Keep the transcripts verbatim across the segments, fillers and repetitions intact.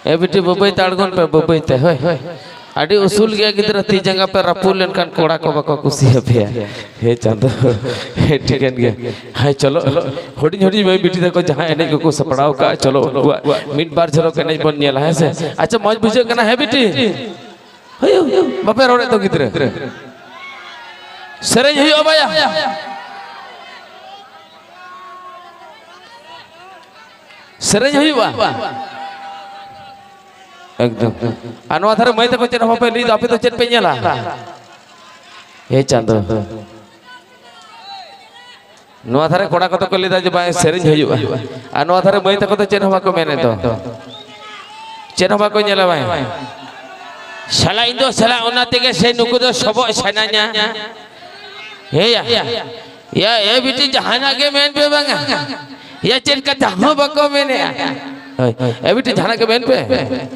ᱮ ᱵᱤᱴᱤ, ᱵᱟᱹᱵᱟᱹᱭ ᱛᱮ ᱟᱬᱜᱚᱱ ᱯᱮ, ᱵᱟᱹᱵᱟᱹᱭ ᱛᱮ᱾ ᱦᱳᱭ, ᱦᱳᱭ᱾ ᱟᱹᱰᱤ ᱩᱥᱩᱞ ᱜᱮᱭᱟ ᱜᱤᱫᱽᱨᱟᱹ, ᱛᱤ ᱡᱟᱸᱜᱟ ᱯᱮ ᱨᱟᱹᱯᱩᱫ ᱞᱮᱱᱠᱷᱟᱱ ᱠᱚᱲᱟ ᱠᱚ ᱵᱟᱠᱚ ᱠᱩᱥᱤᱭᱟᱯᱮᱭᱟ᱾ ᱦᱮ ᱪᱟᱸᱫᱚ, ᱦᱮ ᱴᱷᱤᱠᱟᱹᱱ ᱜᱮᱭᱟ᱾ ᱦᱮᱸ, ᱪᱚᱞᱚ, ᱦᱩᱰᱤᱧ ᱦᱩᱰᱤᱧ ᱢᱟᱹᱭ ᱵᱤᱴᱤ ᱛᱟᱠᱚ ᱡᱟᱦᱟᱸ ᱮᱱᱮᱡ ᱠᱚᱠᱚ ᱥᱟᱯᱲᱟᱣ ᱠᱟᱜᱼᱟ, ᱪᱚᱞᱚ ᱩᱱᱠᱩᱣᱟᱜ ᱢᱤᱫ ᱵᱟᱨ ᱡᱷᱚᱞᱚᱠ ᱮᱱᱮᱡ ᱵᱚᱱ ᱧᱮᱞᱟ, ᱦᱮᱸ ᱥᱮ? ᱟᱪᱪᱷᱟ, ᱢᱚᱡᱽ ᱵᱩᱡᱷᱟᱹᱜ ᱠᱟᱱᱟ, ᱦᱮᱸ ᱵᱤᱴᱤ? ᱦᱩᱭᱩᱜ, ᱵᱟᱯᱮ ᱨᱚᱲᱮᱫ ᱫᱚ ᱜᱤᱫᱽᱨᱟᱹ? ᱥᱮᱨᱮᱧ ᱦᱩᱭᱩᱜᱼᱟ ᱵᱟᱭᱟ? ᱥᱮᱨᱮᱧ ᱦᱩᱭᱩᱜᱼᱟ? ᱮᱠᱫᱚᱢ᱾ ᱟᱨ ᱱᱚᱣᱟ ᱫᱷᱟᱨᱮ ᱢᱟᱹᱭ ᱛᱟᱠᱚ ᱪᱮᱫ ᱦᱚᱸ ᱵᱟᱯᱮ ᱞᱟᱹᱭ ᱫᱟ, ᱟᱯᱮ ᱫᱚ ᱪᱮᱫ ᱯᱮ ᱧᱮᱞᱟ? ᱮ ᱪᱟᱸᱫᱚ᱾ ᱱᱚᱣᱟ ᱫᱷᱟᱨᱮ ᱠᱚᱲᱟ ᱠᱚᱫᱚ ᱠᱚ ᱞᱟᱹᱭ ᱫᱟ ᱡᱮ ᱵᱟᱝ ᱥᱮᱨᱮᱧ ᱦᱩᱭᱩᱜᱼᱟ, ᱟᱨ ᱱᱚᱣᱟ ᱫᱷᱟᱨᱮ ᱢᱟᱹᱭ ᱛᱟᱠᱚ ᱫᱚ ᱪᱮᱫ ᱦᱚᱸ ᱵᱟᱠᱚ ᱢᱮᱱᱮᱫ ᱫᱚ, ᱪᱮᱫ ᱦᱚᱸ ᱵᱟᱠᱚ ᱧᱮᱞᱟ ᱵᱟᱝ᱾ ᱥᱟᱞᱟ ᱤᱧ ᱫᱚ ᱥᱟᱞᱟ ᱚᱱᱟ ᱛᱮᱜᱮ ᱥᱮ ᱱᱩᱠᱩ ᱫᱚ ᱥᱚᱵᱚᱜ ᱥᱟᱱᱟᱧᱟ᱾ ᱦᱮᱭᱟ, ᱭᱟ, ᱮ ᱵᱤᱴᱤ, ᱡᱟᱦᱟᱱᱟᱜ ᱜᱮ ᱢᱮᱱ ᱯᱮ ᱵᱟᱝᱟ᱾ ᱭᱟ, ᱪᱮᱫ ᱠᱟᱛᱷᱟ ᱦᱚᱸ ᱵᱟᱠᱚ ᱢᱮᱱᱮᱜᱼᱟ᱾ ᱦᱳᱭ, ᱮ ᱵᱤᱴᱤ, ᱡᱟᱦᱟᱱᱟᱜ ᱜᱮ ᱢᱮᱱ ᱯᱮ᱾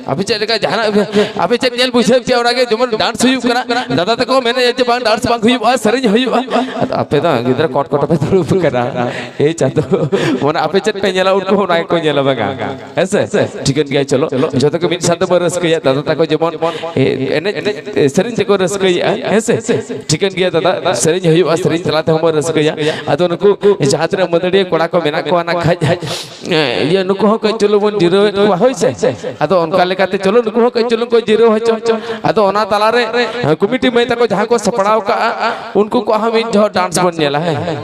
ᱟᱯᱮ ᱪᱮᱫ ᱞᱮᱠᱟ ᱡᱟᱦᱟᱱᱟᱜ ᱯᱮ, ᱟᱯᱮ ᱪᱮᱫ ᱧᱮᱞ ᱵᱩᱡᱷᱟᱹᱣ ᱯᱮᱭᱟ, ᱚᱱᱟᱜᱮ ᱡᱮᱢᱚᱱ ᱰᱟᱱᱥ ᱦᱩᱭᱩᱜ ᱠᱟᱱᱟ, ᱫᱟᱫᱟ ᱛᱟᱠᱚ ᱢᱮᱱᱮᱫᱼᱟ ᱡᱮ ᱵᱟᱝ ᱰᱟᱱᱥ ᱵᱟᱝ ᱦᱩᱭᱩᱜᱼᱟ, ᱥᱮᱨᱮᱧ ᱦᱩᱭᱩᱜᱼᱟ᱾ ᱟᱫᱚ ᱟᱯᱮ ᱫᱚ ᱜᱤᱫᱽᱨᱟᱹ ᱠᱚᱴ ᱠᱚᱴ ᱯᱮ ᱫᱩᱲᱩᱵ ᱠᱟᱱᱟ᱾ ᱮᱭ ᱪᱟᱸᱫᱚ, ᱢᱟᱱᱮ ᱟᱯᱮ ᱪᱮᱫ ᱯᱮ ᱧᱮᱞᱟ, ᱩᱱᱠᱩ ᱦᱚᱸ ᱚᱱᱟ ᱜᱮᱠᱚ ᱧᱮᱞᱟ ᱵᱟᱝᱟ? ᱦᱮᱸ ᱥᱮ? ᱴᱷᱤᱠᱟᱹᱱ ᱜᱮᱭᱟ, ᱪᱚᱞᱚ, ᱡᱚᱛᱚ ᱜᱮ ᱢᱤᱫ ᱥᱟᱶ ᱛᱮᱵᱚᱱ ᱨᱟᱹᱥᱠᱟᱹᱭᱟ᱾ ᱫᱟᱫᱟ ᱛᱟᱠᱚ ᱡᱮᱢᱚᱱ, ᱮ, ᱮᱱᱮᱡ, ᱮ, ᱥᱮᱨᱮᱧ ᱛᱮᱠᱚ ᱨᱟᱹᱥᱠᱟᱹᱭᱮᱜᱼᱟ, ᱦᱮᱸ ᱥᱮ? ᱴᱷᱤᱠᱟᱹᱱ ᱜᱮᱭᱟ ᱫᱟᱫᱟ, ᱥᱮᱨᱮᱧ ᱦᱩᱭᱩᱜᱼᱟ, ᱥᱮᱨᱮᱧ ᱛᱟᱞᱟ ᱛᱮᱦᱚᱸ ᱵᱚᱱ ᱨᱟᱹᱥᱠᱟᱹᱭᱟ᱾ ᱟᱫᱚ ᱱᱩᱠᱩ ᱡᱟᱦᱟᱸ ᱛᱤᱱᱟᱹᱜ ᱢᱟᱹᱫᱟᱹᱲᱤᱭᱟᱹ ᱠᱚᱲᱟ ᱠᱚ ᱢᱮᱱᱟᱜ ᱠᱚᱣᱟ ᱱᱟ ᱠᱷᱟᱡ, ᱮ, ᱤᱭᱟᱹ, ᱱᱩᱠᱩ ᱦᱚᱸ ᱠᱟᱹᱡ ᱪᱩᱞᱩᱝ ᱵᱚᱱ ᱡᱤᱨᱟᱹᱣᱮᱫ ᱠᱚᱣᱟ, ᱦᱳᱭ ᱥᱮ? ᱟᱫᱚ ᱚᱱᱠᱟ ᱞᱮᱠᱟᱛᱮ ᱪᱚᱞᱚ, ᱱᱩᱠᱩ ᱦᱚᱸ ᱠᱟᱹᱡ ᱪᱩᱞᱩᱝ ᱠᱚ ᱡᱤᱨᱟᱹᱣ ᱦᱚᱪᱚ᱾ ᱟᱫᱚ ᱚᱱᱟ ᱛᱟᱞᱟᱨᱮ, ᱮ, ᱠᱚᱢᱤᱴᱤ ᱢᱟᱹᱭ ᱛᱟᱠᱚ ᱡᱟᱦᱟᱸ ᱠᱚ ᱥᱟᱯᱲᱟᱣ ᱠᱟᱜᱼᱟ, ᱩᱱᱠᱩ ᱠᱚᱣᱟᱜ ᱦᱚᱸ ᱢᱤᱫ ᱡᱚᱦᱚᱜ ᱰᱟᱱᱥ ᱵᱚᱱ ᱧᱮᱞᱟ, ᱦᱮᱸ?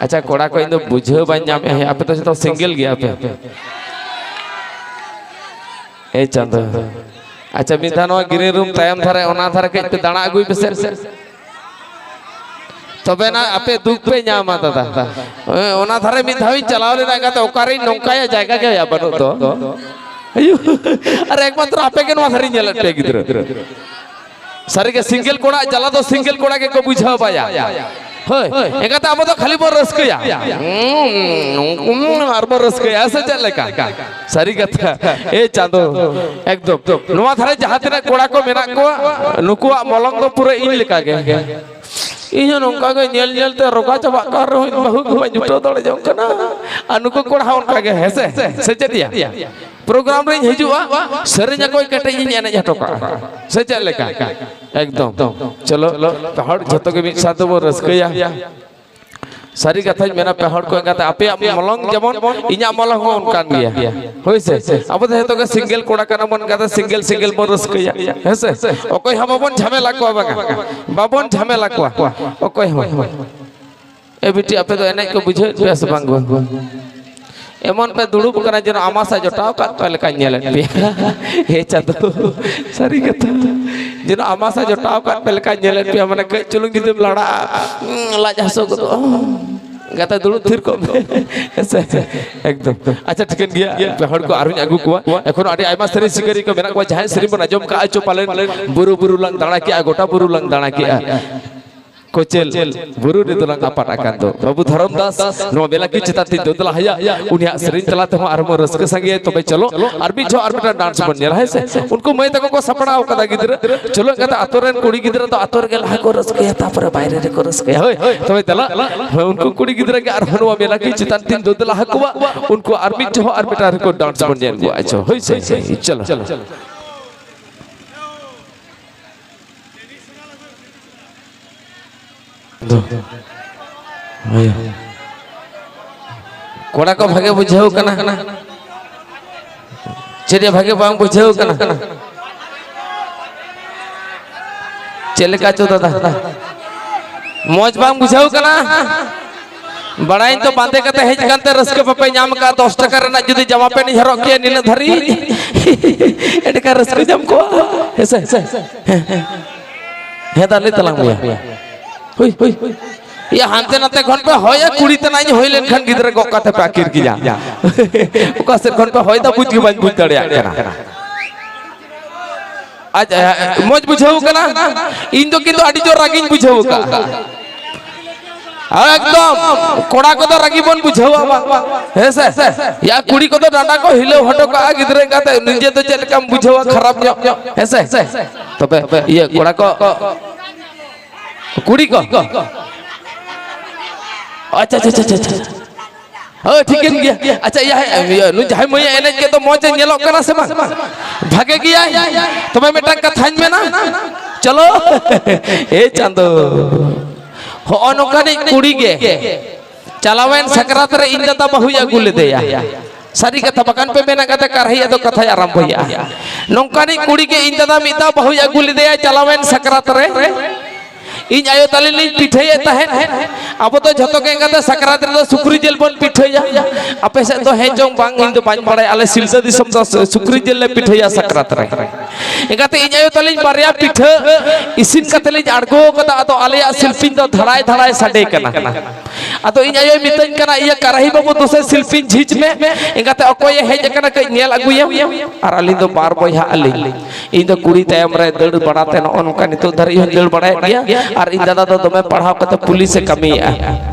ᱟᱪᱪᱷᱟ, ᱠᱚᱲᱟ ᱠᱚ, ᱤᱧ ᱫᱚ ᱵᱩᱡᱷᱟᱹᱣ ᱵᱟᱹᱧ ᱧᱟᱢᱮᱫᱼᱟ, ᱟᱯᱮ ᱫᱚ ᱡᱚᱛᱚ ᱥᱤᱝᱜᱮᱞ ᱜᱮᱭᱟ ᱯᱮ? ᱮ ᱪᱟᱸᱫᱚ᱾ ᱟᱪᱪᱷᱟ, ᱢᱤᱫ ᱫᱷᱟᱣ ᱱᱚᱣᱟ ᱜᱨᱤᱱ ᱨᱩᱢ ᱛᱟᱭᱚᱢ ᱫᱷᱟᱨᱮ, ᱚᱱᱟ ᱫᱷᱟᱨᱮ ᱠᱟᱹᱡ ᱯᱮ ᱫᱟᱬᱟ ᱟᱹᱜᱩᱭ ᱯᱮᱥᱮ᱾ ᱛᱚᱵᱮᱱᱟ ᱟᱯᱮ ᱫᱩᱠ ᱯᱮ ᱧᱟᱢᱟ, ᱫᱟᱫᱟ᱾ ᱦᱮᱸ, ᱚᱱᱟ ᱫᱷᱟᱨᱮ ᱢᱤᱫ ᱫᱷᱟᱣ ᱤᱧ ᱪᱟᱞᱟᱣ ᱞᱮᱱᱟ, ᱮᱸᱜᱟᱛᱮ, ᱚᱠᱟᱨᱮᱧ ᱱᱚᱝᱠᱟᱭᱟ, ᱡᱟᱭᱜᱟ ᱜᱮ ᱵᱟᱹᱱᱩᱜ ᱫᱚ᱾ ᱟᱭᱩ, ᱟᱨ ᱮᱠᱢᱟᱛᱨᱚ ᱟᱯᱮ ᱜᱮ ᱱᱚᱣᱟ ᱫᱷᱟᱨᱮᱧ ᱧᱮᱞᱮᱫ ᱯᱮᱭᱟ, ᱜᱤᱫᱽᱨᱟᱹ᱾ ᱥᱟᱹᱨᱤᱜᱮ, ᱥᱤᱝᱜᱮᱞ ᱠᱚᱲᱟ ᱡᱟᱞᱟ ᱫᱚ ᱥᱤᱝᱜᱮᱞ ᱠᱚᱲᱟ ᱜᱮᱠᱚ ᱵᱩᱡᱷᱟᱹᱣ ᱵᱟᱭᱟ᱾ ᱦᱳᱭ, ᱮᱸᱜᱟᱛᱮ, ᱟᱵᱚ ᱫᱚ ᱠᱷᱟᱹᱞᱤ ᱵᱚᱱ ᱨᱟᱹᱥᱠᱟᱹᱭᱟ᱾ ᱦᱩᱸ, ᱟᱨ ᱵᱚᱱ ᱨᱟᱹᱥᱠᱟᱹᱭᱟ, ᱥᱮ ᱪᱮᱫ ᱞᱮᱠᱟ? ᱥᱟᱹᱨᱤ ᱠᱟᱛᱷᱟ᱾ ᱮ ᱪᱟᱸᱫᱚ, ᱮᱠᱫᱚᱢ᱾ ᱱᱚᱣᱟ ᱫᱷᱟᱨᱮ ᱡᱟᱦᱟᱸ ᱛᱤᱱᱟᱹᱜ ᱠᱚᱲᱟ ᱠᱚ ᱢᱮᱱᱟᱜ ᱠᱚᱣᱟ, ᱱᱩᱠᱩᱣᱟᱜ ᱢᱚᱞᱚᱝ ᱫᱚ ᱯᱩᱨᱟᱹ ᱤᱧ ᱞᱮᱠᱟ ᱜᱮ᱾ ᱤᱧ ᱦᱚᱸ ᱱᱚᱝᱠᱟ ᱜᱮ ᱧᱮᱞ ᱧᱮᱞ ᱛᱮ ᱨᱚᱜᱟ ᱪᱟᱵᱟᱜ ᱠᱟᱱ ᱨᱮᱦᱚᱸ ᱤᱧ ᱵᱟᱹᱦᱩ ᱜᱮ ᱵᱟᱹᱧ ᱡᱩᱴᱟᱹᱣ ᱫᱟᱲᱮ ᱡᱚᱝ ᱠᱟᱱᱟ᱾ ᱟᱨ ᱱᱩᱠᱩ ᱠᱚᱲᱟ ᱦᱚᱸ ᱚᱱᱠᱟ ᱜᱮ, ᱦᱮᱸ ᱥᱮ? ᱥᱮ ᱪᱮᱫ ᱭᱟ? ᱯᱨᱳᱜᱨᱟᱢ ᱨᱤᱧ ᱦᱤᱡᱩᱜᱼᱟ, ᱥᱮᱨᱮᱧ ᱟᱠᱚ ᱠᱮᱴᱮᱡ ᱤᱧ ᱮᱱᱮᱡ ᱦᱚᱴᱚ ᱠᱟᱜᱼᱟ᱾ ᱥᱮ ᱪᱮᱫ ᱞᱮᱠᱟ? ᱮᱠᱫᱚᱢ᱾ ᱪᱚᱞᱚ, ᱯᱮ ᱦᱚᱲ ᱡᱷᱚᱛᱚ ᱜᱮ ᱢᱤᱫ ᱥᱟᱶ ᱛᱮᱵᱚᱱ ᱨᱟᱹᱥᱠᱟᱹᱭᱟ᱾ ᱥᱟᱹᱨᱤ ᱠᱟᱛᱷᱟᱧ ᱢᱮᱱᱟ, ᱯᱮ ᱦᱚᱲ ᱠᱚ ᱮᱸᱜᱟᱛᱮ, ᱟᱯᱮᱭᱟᱜ ᱢᱚᱞᱚᱝ ᱡᱮᱢᱚᱱ, ᱤᱧᱟᱹᱜ ᱢᱚᱞᱚᱝ ᱦᱚᱸ ᱚᱱᱠᱟᱱ ᱜᱮᱭᱟ᱾ ᱦᱳᱭ ᱥᱮ? ᱟᱵᱚ ᱫᱚ ᱡᱷᱚᱛᱚ ᱜᱮ ᱥᱤᱝᱜᱮᱞ ᱠᱚᱲᱟ ᱠᱟᱱᱟ ᱵᱚᱱ, ᱮᱸᱜᱟᱛᱮ ᱥᱤᱝᱜᱮᱞ ᱥᱤᱝᱜᱮᱞ ᱵᱚᱱ ᱨᱟᱹᱥᱠᱟᱹᱭᱟ᱾ ᱦᱮᱸ ᱥᱮ? ᱚᱠᱚᱭ ᱦᱚᱸ ᱵᱟᱵᱚᱱ ᱡᱷᱟᱢᱮᱞᱟ ᱠᱚᱣᱟ, ᱵᱟᱝᱟ? ᱵᱟᱵᱚᱱ ᱡᱷᱟᱢᱮᱞᱟ ᱠᱚᱣᱟ ᱚᱠᱚᱭ ᱦᱚᱸ᱾ ᱮ ᱵᱤᱴᱤ, ᱟᱯᱮ ᱫᱚ ᱮᱱᱮᱡ ᱠᱚ ᱵᱩᱡᱷᱟᱹᱣᱮᱫ ᱯᱮᱭᱟ ᱥᱮ ᱵᱟᱝ ᱜᱚ? ᱮᱢᱚᱱ ᱯᱮ ᱫᱩᱲᱩᱵ ᱠᱟᱱᱟ ᱡᱮᱱᱚ ᱟᱢᱟᱥᱟ ᱡᱚᱴᱟᱣ ᱠᱟᱜ ᱯᱮ ᱞᱮᱠᱟᱧ ᱧᱮᱞᱮᱫ ᱯᱮᱭᱟ᱾ ᱦᱮ ᱪᱟᱸᱫᱚ, ᱥᱟᱹᱨᱤ ᱠᱟᱛᱷᱟ᱾ ᱡᱮᱱᱚ ᱟᱢᱟᱥᱟ ᱡᱚᱴᱟᱣ ᱠᱟᱜ ᱯᱮ ᱞᱮᱠᱟᱧ ᱧᱮᱞᱮᱫ ᱯᱮᱭᱟ, ᱢᱟᱱᱮ ᱠᱟᱹᱡ ᱪᱩᱞᱩᱝ ᱡᱩᱫᱤᱢ ᱞᱟᱲᱟᱜᱼᱟ, ᱩᱸ, ᱞᱟᱡ ᱦᱟᱹᱥᱩ ᱜᱚᱫᱚᱜᱼᱟ᱾ ᱜᱟᱛᱮ, ᱫᱩᱲᱩᱵ ᱛᱷᱤᱨ ᱠᱚᱜ ᱢᱮ᱾ ᱦᱮᱸ ᱥᱮ? ᱮᱠᱫᱚᱢ᱾ ᱟᱪᱪᱷᱟ, ᱴᱷᱤᱠᱟᱹᱱ ᱜᱮᱭᱟ, ᱯᱮ ᱦᱚᱲ ᱠᱚ ᱟᱨᱦᱚᱧ ᱟᱹᱜᱩ ᱠᱚᱣᱟ᱾ ᱮᱠᱷᱚᱱᱳ ᱟᱹᱰᱤ ᱟᱭᱢᱟ ᱥᱮᱨᱮᱧ ᱥᱤᱠᱟᱹᱨᱤᱭᱟᱹ ᱠᱚ ᱢᱮᱱᱟᱜ ᱠᱚᱣᱟ, ᱡᱟᱦᱟᱸᱭ ᱥᱮᱨᱮᱧ ᱵᱚᱱ ᱟᱸᱡᱚᱢ ᱠᱟᱜᱼᱟ ᱪᱚ ᱯᱟᱞᱮᱱ, ᱵᱩᱨᱩ ᱵᱩᱨᱩ ᱞᱟᱝ ᱫᱟᱬᱟ ᱠᱮᱜᱼᱟ, ᱜᱚᱴᱟ ᱵᱩᱨᱩ ᱞᱟᱝ ᱫᱟᱬᱟ ᱠᱮᱜᱼᱟ᱾ ᱠᱚᱪᱮᱞ ᱵᱩᱨᱩ ᱨᱮᱫᱚ ᱞᱟᱝ ᱟᱯᱟᱫ ᱟᱠᱟᱱ ᱫᱚ᱾ ᱵᱟᱹᱵᱩ ᱫᱷᱚᱨᱚᱢ ᱫᱟᱥ, ᱱᱚᱣᱟ ᱢᱮᱞᱟ ᱠᱤ ᱪᱮᱛᱟᱱ ᱛᱤᱧ ᱫᱚᱫᱞᱟ ᱦᱟᱭᱟ, ᱩᱱᱤᱭᱟᱜ ᱥᱮᱨᱮᱧ ᱛᱟᱞᱟ ᱛᱮᱦᱚᱸ ᱟᱨᱦᱚᱸ ᱵᱚᱱ ᱨᱟᱹᱥᱠᱟᱹ ᱥᱟᱸᱜᱮᱭᱟ᱾ ᱛᱚᱵᱮ ᱪᱚᱞᱚ, ᱟᱨ ᱢᱤᱫ ᱡᱚᱦᱚᱜ ᱟᱨ ᱢᱤᱫᱴᱟᱝ ᱰᱟᱱᱥ ᱵᱚᱱ ᱧᱮᱞᱟ, ᱦᱮᱸ ᱥᱮ? ᱩᱱᱠᱩ ᱢᱟᱹᱭ ᱛᱟᱠᱚ ᱠᱚ ᱥᱟᱯᱲᱟᱣ ᱠᱟᱫᱟ ᱜᱤᱫᱽᱨᱟᱹ᱾ ᱪᱚᱞᱚ ᱮᱱᱠᱷᱟᱱ ᱟᱛᱳ ᱨᱮᱱ ᱠᱩᱲᱤ ᱜᱤᱫᱽᱨᱟᱹ ᱫᱚ ᱟᱛᱳ ᱨᱮᱜᱮ ᱞᱟᱦᱟ ᱠᱚ ᱨᱟᱹᱥᱠᱟᱹᱭᱟ, ᱛᱟᱯᱚᱨᱮ ᱵᱟᱭᱨᱮ ᱨᱮᱠᱚ ᱨᱟᱹᱥᱠᱟᱹᱭᱟ᱾ ᱦᱳᱭ, ᱛᱚᱵᱮ ᱫᱮᱞᱟ, ᱦᱳᱭ, ᱩᱱᱠᱩ ᱠᱩᱲᱤ ᱜᱤᱫᱽᱨᱟᱹ ᱜᱮ ᱟᱨᱦᱚᱸ ᱱᱚᱣᱟ ᱢᱮᱞᱟ ᱠᱤ ᱪᱮᱛᱟᱱ ᱛᱤᱧ ᱫᱚᱫᱞᱟ ᱦᱟᱠᱚᱣᱟ, ᱩᱱᱠᱩ ᱟᱨ ᱢᱤᱫ ᱡᱚᱦᱚᱜ ᱟᱨ ᱢᱤᱫᱴᱟᱝ ᱨᱮᱠᱚ ᱰᱟᱱᱥ ᱵᱚᱱ ᱧᱮᱞ ᱠᱚᱣᱟ᱾ ᱟᱪᱪᱷᱟ, ᱦᱳᱭ ᱥᱮ, ᱪᱚᱞᱚ᱾ ᱫᱚ᱾ ᱦᱳᱭ᱾ ᱠᱚᱲᱟ ᱠᱚ ᱵᱷᱟᱜᱮ ᱵᱩᱡᱷᱟᱹᱣ ᱠᱟᱱᱟ? ᱪᱮᱫ ᱭᱟ ᱵᱷᱟᱜᱮ ᱵᱟᱝ ᱵᱩᱡᱷᱟᱹᱣ ᱠᱟᱱᱟ? ᱪᱮᱫ ᱞᱮᱠᱟ ᱪᱚ ᱫᱟᱫᱟ? ᱢᱚᱡᱽ ᱵᱟᱝ ᱵᱩᱡᱷᱟᱹᱣ ᱠᱟᱱᱟ? ᱵᱟᱲᱟᱭᱟᱹᱧ ᱛᱚ, ᱵᱟᱸᱫᱮ ᱠᱟᱛᱮ ᱦᱮᱡ ᱠᱟᱱᱛᱮ ᱨᱟᱹᱥᱠᱟᱹ ᱵᱟᱯᱮ ᱧᱟᱢ ᱟᱠᱟᱫ᱾ ᱫᱚᱥ ᱴᱟᱠᱟ ᱨᱮᱱᱟᱜ ᱡᱩᱫᱤ ᱡᱟᱢᱟ ᱯᱮᱱᱴ ᱤᱧ ᱦᱚᱨᱚᱜ ᱠᱮᱭᱟ ᱱᱤᱱᱟᱹᱜ ᱫᱷᱟᱹᱨᱤᱡ, ᱮᱸᱰᱮᱠᱷᱟᱱ ᱨᱟᱹᱥᱠᱟᱹ ᱧᱟᱢ ᱠᱚᱜᱼᱟ᱾ ᱦᱮᱸ ᱥᱮ? ᱦᱮᱸ, ᱦᱮᱸ᱾ ᱦᱮᱸ, ᱫᱟ, ᱞᱟᱹᱭ ᱛᱟᱞᱟᱝ ᱢᱮᱭᱟ᱾ ᱦᱩᱭ, ᱦᱩᱭ᱾ ᱭᱟ, ᱦᱟᱱᱛᱮ ᱱᱟᱛᱮ ᱠᱷᱚᱱ ᱯᱮ ᱦᱚᱭᱟ, ᱠᱩᱲᱤ ᱛᱮᱱᱟᱜ ᱤᱧ ᱦᱩᱭ ᱞᱮᱱᱠᱷᱟᱱ ᱜᱤᱫᱽᱨᱟᱹ ᱜᱚᱜ ᱠᱟᱛᱮ ᱯᱮ ᱟᱹᱠᱤᱨ ᱠᱤᱧᱟ᱾ ᱚᱠᱟ ᱥᱮᱫ ᱠᱷᱚᱱ ᱯᱮ ᱦᱚᱭ ᱫᱟ, ᱵᱩᱡᱽ ᱜᱮ ᱵᱟᱹᱧ ᱵᱩᱡᱽ ᱫᱟᱲᱮᱭᱟᱜ ᱠᱟᱱᱟ᱾ ᱟᱡ, ᱟᱡ, ᱢᱚᱡᱽ ᱵᱩᱡᱷᱟᱹᱣ ᱠᱟᱱᱟ? ᱤᱧ ᱫᱚ ᱠᱤᱱᱛᱩ ᱟᱹᱰᱤ ᱡᱳᱨ ᱨᱟᱹᱜᱤᱧ ᱵᱩᱡᱷᱟᱹᱣ ᱠᱟᱜᱼᱟ᱾ ᱮᱠᱫᱚᱢ, ᱠᱚᱲᱟ ᱠᱚᱫᱚ ᱨᱟᱹᱜᱤ ᱵᱚᱱ ᱵᱩᱡᱷᱟᱹᱣᱟ ᱵᱟᱝ? ᱦᱮᱸ ᱥᱮ? ᱭᱟ, ᱠᱩᱲᱤ ᱠᱚᱫᱚ ᱰᱟᱸᱰᱟ ᱠᱚ ᱦᱤᱞᱟᱹᱣ ᱦᱚᱴᱚ ᱠᱟᱜᱼᱟ ᱜᱤᱫᱽᱨᱟᱹ ᱮᱸᱜᱟᱛᱮ, ᱱᱤᱡᱮ ᱫᱚ ᱪᱮᱫ ᱞᱮᱠᱟᱢ ᱵᱩᱡᱷᱟᱹᱣᱟ ᱠᱷᱟᱨᱟᱯ ᱧᱚᱜ, ᱦᱮᱸ ᱥᱮ? ᱛᱚᱵᱮ ᱤᱭᱟᱹ ᱠᱚᱲᱟ ᱠᱚ, ᱠᱩᱲᱤ ᱠᱚ? ᱟᱪᱪᱷᱟ, ᱟᱪᱪᱷᱟ, ᱟᱪᱪᱷᱟ, ᱟᱪᱪᱷᱟ᱾ ᱦᱳᱭ, ᱴᱷᱤᱠᱟᱹᱱ ᱜᱮᱭᱟ᱾ ᱟᱪᱪᱷᱟ, ᱤᱭᱟᱹ, ᱤᱭᱟᱹ, ᱱᱩᱭ ᱡᱟᱦᱟᱸᱭ ᱢᱟᱹᱭ ᱮᱱᱮᱡ ᱠᱮᱫ ᱫᱚ, ᱢᱚᱡᱽ ᱮ ᱧᱮᱞᱚᱜ ᱠᱟᱱᱟ ᱥᱮ ᱵᱟᱝ? ᱵᱷᱟᱜᱮ ᱜᱮᱭᱟᱭ᱾ ᱛᱚᱵᱮ ᱢᱤᱫᱴᱟᱝ ᱠᱟᱛᱷᱟᱧ ᱢᱮᱱᱟ, ᱪᱚᱞᱚ᱾ ᱮ ᱪᱟᱸᱫᱚ, ᱦᱚᱸᱜᱼᱚ ᱱᱚᱝᱠᱟᱱᱤᱡ ᱠᱩᱲᱤ ᱜᱮ ᱪᱟᱞᱟᱣᱮᱱ ᱥᱟᱠᱨᱟᱛ ᱨᱮ ᱤᱧ ᱫᱟᱫᱟ ᱵᱟᱹᱦᱩᱭ ᱟᱹᱜᱩ ᱞᱮᱫᱮᱭᱟ᱾ ᱥᱟᱹᱨᱤ ᱠᱟᱛᱷᱟ, ᱵᱟᱠᱷᱟᱱ ᱯᱮ ᱢᱮᱱᱟ, ᱜᱟᱛᱮ ᱠᱟᱨᱦᱤ ᱟᱫᱚ ᱠᱟᱛᱷᱟᱭ ᱟᱨᱟᱢᱵᱷᱚᱭᱮᱜᱼᱟ᱾ ᱱᱚᱝᱠᱟᱱᱤᱡ ᱠᱩᱲᱤ ᱜᱮ ᱤᱧ ᱫᱟᱫᱟ ᱢᱤᱫ ᱫᱷᱟᱣ ᱵᱟᱹᱦᱩᱭ ᱟᱹᱜᱩ ᱞᱮᱫᱮᱭᱟ ᱪᱟᱞᱟᱣᱮᱱ ᱥᱟᱠᱨᱟᱛ ᱨᱮ᱾ ᱤᱧ ᱟᱭᱳ ᱛᱟᱹᱞᱤᱧ ᱞᱤᱧ ᱯᱤᱴᱷᱟᱹᱭᱮᱫ ᱛᱟᱦᱮᱸᱫ᱾ ᱟᱵᱚ ᱫᱚ ᱡᱷᱚᱛᱚ ᱜᱮ ᱮᱸᱜᱟᱛᱮ ᱥᱟᱠᱨᱟᱛ ᱨᱮᱫᱚ ᱥᱩᱠᱨᱤ ᱡᱤᱞ ᱵᱚᱱ ᱯᱤᱴᱷᱟᱹᱭᱟ᱾ ᱟᱯᱮ ᱥᱮᱫ ᱫᱚ ᱦᱮᱸ ᱪᱚᱝ ᱵᱟᱝ, ᱤᱧ ᱫᱚ ᱵᱟᱹᱧ ᱵᱟᱲᱟᱭᱟ᱾ ᱟᱞᱮ ᱥᱤᱞᱫᱟᱹ ᱫᱤᱥᱚᱢ ᱫᱚ ᱥᱩ-, ᱥᱩᱠᱨᱤ ᱡᱤᱞ ᱞᱮ ᱯᱤᱴᱷᱟᱹᱭᱟ ᱥᱟᱠᱨᱟᱛ ᱨᱮ᱾ ᱮᱸᱜᱟᱛᱮ, ᱤᱧ ᱟᱭᱳ ᱛᱟᱹᱞᱤᱧ ᱵᱟᱨᱭᱟ ᱯᱤᱴᱷᱟᱹ ᱤᱥᱤᱱ ᱠᱟᱛᱮ ᱞᱤᱧ ᱟᱬᱜᱚ ᱠᱟᱫᱟ᱾ ᱟᱫᱚ ᱟᱞᱮᱭᱟᱜ ᱥᱤᱞᱯᱤᱧ ᱫᱚ ᱫᱷᱟᱲᱟᱭ ᱫᱷᱟᱲᱟᱭ ᱥᱟᱰᱮ ᱠᱟᱱᱟ᱾ ᱟᱫᱚ ᱤᱧ ᱟᱭᱳᱭ ᱢᱤᱛᱟᱹᱧ ᱠᱟᱱᱟ, "ᱤᱭᱟᱹ ᱠᱟᱨᱟᱦᱤ ᱵᱟᱹᱵᱩ, ᱫᱩᱥᱮ ᱥᱤᱞᱯᱤᱧ ᱡᱷᱤᱡᱽ ᱢᱮ, ᱮᱸᱜᱟᱛᱮ ᱚᱠᱚᱭᱮ ᱦᱮᱡ ᱟᱠᱟᱱᱟ ᱠᱟᱹᱡ ᱧᱮᱞ ᱟᱹᱜᱩᱭᱮᱢ?" ᱟᱨ ᱟᱹᱞᱤᱧ ᱫᱚ ᱵᱟᱨ ᱵᱚᱭᱦᱟᱜ ᱟᱹᱞᱤᱧ᱾ ᱤᱧ ᱫᱚ ᱠᱩᱲᱤ ᱛᱟᱭᱚᱢ ᱨᱮ ᱫᱟᱹᱲ ᱵᱟᱲᱟᱛᱮ ᱱᱚᱜᱼᱚ ᱱᱚᱝᱠᱟ ᱱᱤᱛᱚᱜ ᱫᱷᱟᱹᱨᱤᱡ ᱦᱚᱸᱧ ᱫᱟᱹᱲ ᱵᱟᱲᱟᱭᱮᱫ ᱜᱮᱭᱟ᱾ ᱟᱨ ᱤᱧ ᱫᱟᱫᱟ ᱫᱚ ᱫᱚᱢᱮ ᱯᱟᱲᱦᱟᱣ ᱠᱟᱛᱮ ᱯᱩᱞᱤᱥ ᱮ ᱠᱟᱹᱢᱤᱭᱮᱫᱼᱟ᱾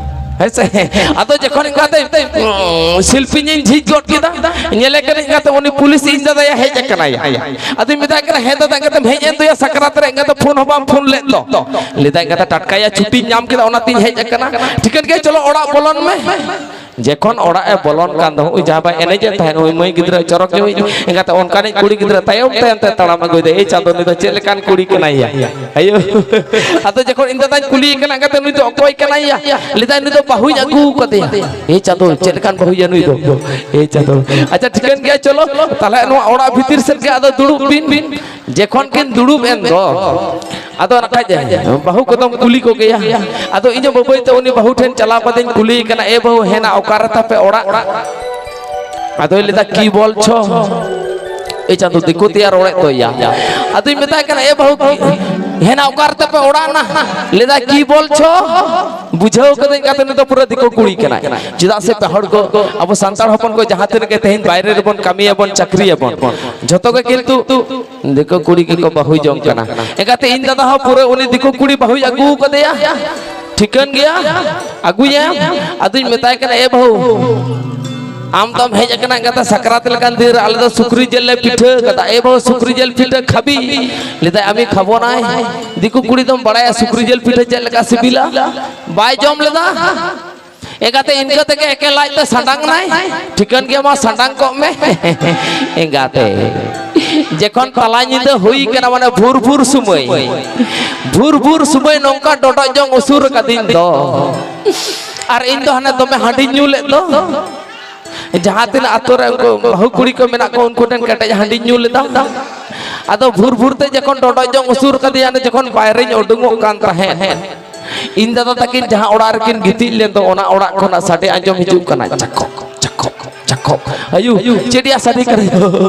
ᱦᱮᱸ ᱥᱮ? ᱟᱫᱚ ᱡᱚᱠᱷᱚᱱ ᱮᱸᱜᱟᱛᱮ, ᱩᱸ, ᱥᱤᱞᱯᱤᱧ ᱤᱧ ᱡᱷᱤᱡ ᱜᱚᱫ ᱠᱮᱫᱟ, ᱧᱮᱞᱮ ᱠᱟᱹᱱᱟᱹᱧ ᱮᱸᱜᱟᱛᱮ ᱩᱱᱤ ᱯᱩᱞᱤᱥ ᱤᱧ ᱫᱟᱫᱟᱭᱟ ᱦᱮᱡ ᱟᱠᱟᱱᱟᱭᱟ᱾ ᱟᱫᱚᱧ ᱢᱮᱛᱟᱭ ᱠᱟᱱᱟ, "ᱦᱮᱸ ᱫᱟᱫᱟ, ᱮᱸᱜᱟᱛᱮᱢ ᱦᱮᱡ ᱮᱱ ᱫᱚᱭᱟ ᱥᱟᱠᱨᱟᱛ ᱨᱮ, ᱮᱸᱜᱟᱛᱮ ᱯᱷᱳᱱ ᱦᱚᱸ ᱵᱟᱢ ᱯᱷᱳᱱ ᱞᱮᱫ ᱫᱚ?" ᱞᱟᱹᱭᱫᱟᱭ, "ᱮᱸᱜᱟᱛᱮ ᱴᱟᱴᱠᱟᱭᱟ ᱪᱷᱩᱴᱤᱧ ᱧᱟᱢ ᱠᱮᱫᱟ, ᱚᱱᱟᱛᱤᱧ ᱦᱮᱡ ᱟᱠᱟᱱᱟ᱾" ᱴᱷᱤᱠᱟᱹᱱ ᱜᱮᱭᱟ, ᱪᱚᱞᱚ ᱚᱲᱟᱜ ᱵᱚᱞᱚᱱ ᱢᱮ᱾ ᱡᱚᱠᱷᱚᱱ ᱚᱲᱟᱜ ᱮ ᱵᱚᱞᱚᱱ ᱠᱟᱱ ᱫᱚ, ᱩᱱᱤ ᱡᱟᱦᱟᱸ ᱵᱟᱭ ᱮᱱᱮᱡᱮᱫ ᱛᱟᱦᱮᱸᱫ, ᱩᱱᱤ ᱢᱟᱹᱭ ᱜᱤᱫᱽᱨᱟᱹ ᱪᱚᱨᱚᱠ ᱧᱚᱜ, ᱮᱸᱜᱟᱛᱮ ᱚᱱᱠᱟᱱᱤᱡ ᱠᱩᱲᱤ ᱜᱤᱫᱽᱨᱟᱹ ᱛᱟᱭᱚᱢ ᱛᱟᱭᱚᱢ ᱛᱮ ᱛᱟᱲᱟᱢ ᱟᱹᱜᱩᱭᱮᱫᱟ᱾ ᱮᱭ ᱪᱟᱸᱫᱚ, ᱩᱱᱤ ᱫᱚ ᱪᱮᱫ ᱞᱮᱠᱟᱱ ᱠᱩᱲᱤ ᱠᱟᱱᱟᱭ ᱭᱟ? ᱟᱭᱳ᱾ ᱟᱫᱚ ᱡᱚᱠᱷᱚᱱ ᱤᱧ ᱫᱟᱫᱟᱧ ᱠᱩᱞᱤᱭᱮ ᱠᱟᱱᱟ, ᱮᱸᱜᱟᱛᱮ ᱱᱩᱭ ᱫᱚ ᱚᱠᱚᱭ ᱠᱟᱱᱟᱭ ᱭᱟ? ᱞᱟᱹᱭᱫᱟᱭ, "ᱱᱩᱭ ᱫᱚ ᱵᱟᱹᱦᱩᱧ ᱟᱹᱜᱩ ᱠᱟᱫᱮᱭᱟ᱾" ᱮᱭ ᱪᱟᱸᱫᱚ, ᱪᱮᱫ ᱞᱮᱠᱟᱱ ᱵᱟᱹᱦᱩᱭᱟ ᱱᱩᱭ ᱫᱚ? ᱮᱭ ᱪᱟᱸᱫᱚ᱾ ᱟᱪᱪᱷᱟ, ᱴᱷᱤᱠᱟᱹᱱ ᱜᱮᱭᱟ, ᱪᱚᱞᱚ ᱛᱟᱦᱞᱮ ᱱᱚᱣᱟ ᱚᱲᱟᱜ ᱵᱷᱤᱛᱤᱨ ᱥᱮᱫ ᱜᱮ ᱟᱫᱚ ᱫᱩᱲᱩᱵ ᱵᱤᱱ᱾ ᱡᱚᱠᱷᱚᱱ ᱠᱤᱱ ᱫᱩᱲᱩᱵ ᱮᱱ ᱫᱚ, ᱟᱫᱚ ᱱᱟᱠᱷᱟᱡ ᱵᱟᱹᱦᱩ ᱠᱚᱫᱚᱢ ᱠᱩᱞᱤ ᱠᱚᱜᱮᱭᱟ᱾ ᱟᱫᱚ ᱤᱧ ᱦᱚᱸ ᱵᱟᱹᱵᱟᱹᱭ ᱛᱮ ᱩᱱᱤ ᱵᱟᱹᱦᱩ ᱴᱷᱮᱱ ᱪᱟᱞᱟᱣ ᱠᱟᱛᱮᱧ ᱠᱩᱞᱤᱭᱮ ᱠᱟᱱᱟ, "ᱮ ᱵᱟᱹᱦᱩ, ᱦᱮᱱᱟ ᱚᱠᱟᱨᱮ ᱛᱟᱯᱮ ᱚᱲᱟᱜ?" ᱟᱫᱚᱭ ᱞᱟᱹᱭᱫᱟ, "ᱠᱤ ᱵᱚᱞᱪᱷᱚ?" ᱮ ᱪᱟᱸᱫᱚ, ᱫᱤᱠᱩ ᱛᱮᱭᱟᱨ ᱚᱲᱟᱜ ᱫᱚ ᱭᱟ᱾ ᱟᱫᱚᱧ ᱢᱮᱛᱟᱭ ᱠᱟᱱᱟ, "ᱮ ᱵᱟᱹᱦᱩ, ᱦᱮᱱᱟ ᱚᱠᱟ ᱨᱮ ᱛᱟᱯᱮ ᱚᱲᱟᱜ ᱱᱟ?" ᱞᱟᱹᱭᱫᱟ, "ᱠᱤ ᱵᱚᱞᱪᱷᱚ?" ᱵᱩᱡᱷᱟᱹᱣ ᱠᱟᱹᱫᱟᱹᱧ ᱠᱟᱛᱮ ᱱᱩᱭ ᱫᱚ ᱯᱩᱨᱟᱹ ᱫᱤᱠᱩ ᱠᱩᱲᱤ ᱠᱟᱱᱟᱭ᱾ ᱪᱮᱫᱟᱜ ᱥᱮ ᱯᱮ ᱦᱚᱲ ᱠᱚ, ᱟᱵᱚ ᱥᱟᱱᱛᱟᱲ ᱦᱚᱯᱚᱱ ᱠᱚ ᱡᱟᱦᱟᱸ ᱛᱤᱱᱟᱹᱜ ᱜᱮ ᱛᱮᱦᱮᱧ ᱵᱟᱭᱨᱮ ᱨᱮᱵᱚᱱ ᱠᱟᱹᱢᱤᱭᱟᱵᱚᱱ, ᱪᱟᱹᱠᱨᱤᱭᱟᱵᱚᱱ, ᱡᱷᱚᱛᱚ ᱜᱮ ᱠᱤᱱᱛᱩ ᱫᱤᱠᱩ ᱠᱩᱲᱤ ᱜᱮᱠᱚ ᱵᱟᱹᱦᱩ ᱡᱚᱝ ᱠᱟᱱᱟ᱾ ᱮᱸᱜᱟᱛᱮ, ᱤᱧ ᱫᱟᱫᱟ ᱦᱚᱸ ᱯᱩᱨᱟᱹ ᱩᱱᱤ ᱫᱤᱠᱩ ᱠᱩᱲᱤ ᱵᱟᱹᱦᱩᱭ ᱟᱹᱜᱩ ᱠᱟᱫᱮᱭᱟ᱾ ᱴᱷᱤᱠᱟᱹᱱ ᱜᱮᱭᱟ, ᱟᱹᱜᱩᱭᱮᱢ᱾ ᱟᱫᱚᱧ ᱢᱮᱛᱟᱭ ᱠᱟᱱᱟ, "ᱮ ᱵᱟᱹᱦᱩ, ᱟᱢ ᱫᱚᱢ ᱦᱮᱡ ᱟᱠᱟᱱᱟ ᱮᱸᱜᱟᱛᱮ ᱥᱟᱠᱨᱟᱛ ᱞᱮᱠᱟᱱ ᱫᱤᱱ ᱨᱮ, ᱟᱞᱮ ᱫᱚ ᱥᱩᱠᱨᱤ ᱡᱤᱞ ᱞᱮ ᱯᱤᱴᱷᱟᱹ ᱠᱟᱫᱟ᱾ ᱮ ᱵᱟᱹᱵᱩ, ᱥᱩᱠᱨᱤ ᱡᱤᱞ ᱯᱤᱴᱷᱟᱹ ᱠᱷᱟᱵᱤ? ᱞᱟᱹᱭᱫᱟᱭ, ᱟᱢᱤ ᱠᱷᱟᱵᱚ ᱱᱟᱭ᱾ ᱫᱤᱠᱩ ᱠᱩᱲᱤ ᱫᱚᱢ ᱵᱟᱲᱟᱭᱟ ᱥᱩᱠᱨᱤ ᱡᱤᱞ ᱯᱤᱴᱷᱟᱹ ᱪᱮᱫ ᱞᱮᱠᱟ ᱥᱤᱵᱤᱞᱟ? ᱵᱟᱭ ᱡᱚᱢ ᱞᱮᱫᱟ᱾ ᱮᱸᱜᱟᱛᱮ ᱤᱱᱠᱟᱹ ᱛᱮᱜᱮ ᱮᱠᱮᱱ ᱞᱟᱡ ᱛᱮ ᱥᱟᱰᱟᱝ ᱱᱟᱭ᱾ ᱴᱷᱤᱠᱟᱹᱱ ᱜᱮᱭᱟ, ᱢᱟ ᱥᱟᱰᱟᱝ ᱠᱚᱜ ᱢᱮ᱾ ᱮᱸᱜᱟᱛᱮ, ᱡᱚᱠᱷᱚᱱ ᱛᱟᱞᱟ ᱧᱤᱫᱟᱹ ᱦᱩᱭ ᱠᱟᱱᱟ, ᱢᱟᱱᱮ ᱵᱷᱩᱨ ᱵᱷᱩᱨ ᱥᱩᱢᱟᱹᱭ, ᱵᱷᱩᱨ ᱵᱷᱩᱨ ᱥᱩᱢᱟᱹᱭ ᱱᱚᱝᱠᱟ ᱰᱚᱰᱚᱡ ᱡᱚᱝ ᱩᱥᱩᱨ ᱠᱟᱫᱤᱧ ᱫᱚ᱾ ᱟᱨ ᱤᱧ ᱫᱚ ᱦᱟᱱᱮ ᱫᱚᱢᱮ ᱦᱟᱺᱰᱤᱧ ᱧᱩ ᱞᱮᱫ ᱫᱚ᱾ ᱡᱟᱦᱟᱸ ᱛᱤᱱᱟᱹᱜ ᱟᱛᱳ ᱨᱮ ᱩᱱᱠᱩ ᱵᱟᱹᱦᱩ ᱠᱩᱲᱤ ᱠᱚ ᱢᱮᱱᱟᱜ ᱠᱚ, ᱩᱱᱠᱩ ᱴᱷᱮᱱ ᱠᱮᱴᱮᱡ ᱦᱟᱺᱰᱤᱧ ᱧᱩ ᱞᱮᱫᱟ᱾ ᱟᱫᱚ ᱵᱷᱩᱨ ᱵᱷᱩᱨ ᱛᱮ ᱡᱚᱠᱷᱚᱱ ᱰᱚᱰᱚᱡ ᱡᱚᱝ ᱩᱥᱩᱨ ᱠᱟᱫᱤᱧᱟ, ᱚᱱᱮ ᱡᱚᱠᱷᱚᱱ ᱵᱟᱭᱨᱮᱧ ᱩᱰᱩᱝᱚᱜ ᱠᱟᱱ ᱛᱟᱦᱮᱸᱫ, ᱤᱧ ᱫᱟᱫᱟ ᱛᱟᱹᱠᱤᱱ ᱡᱟᱦᱟᱸ ᱚᱲᱟᱜ ᱨᱮᱠᱤᱱ ᱜᱤᱛᱤᱡ ᱞᱮᱱ ᱫᱚ, ᱚᱱᱟ ᱚᱲᱟᱜ ᱠᱷᱚᱱᱟᱜ ᱥᱟᱰᱮ ᱟᱸᱡᱚᱢ ᱦᱤᱡᱩᱜ ᱠᱟᱱᱟ, ᱪᱟᱠᱚ, ᱪᱟᱠᱚ, ᱪᱟᱠᱚ᱾ ᱟᱭᱩ, ᱪᱮᱫ ᱭᱟ ᱥᱟᱰᱮ ᱠᱟᱱᱟ?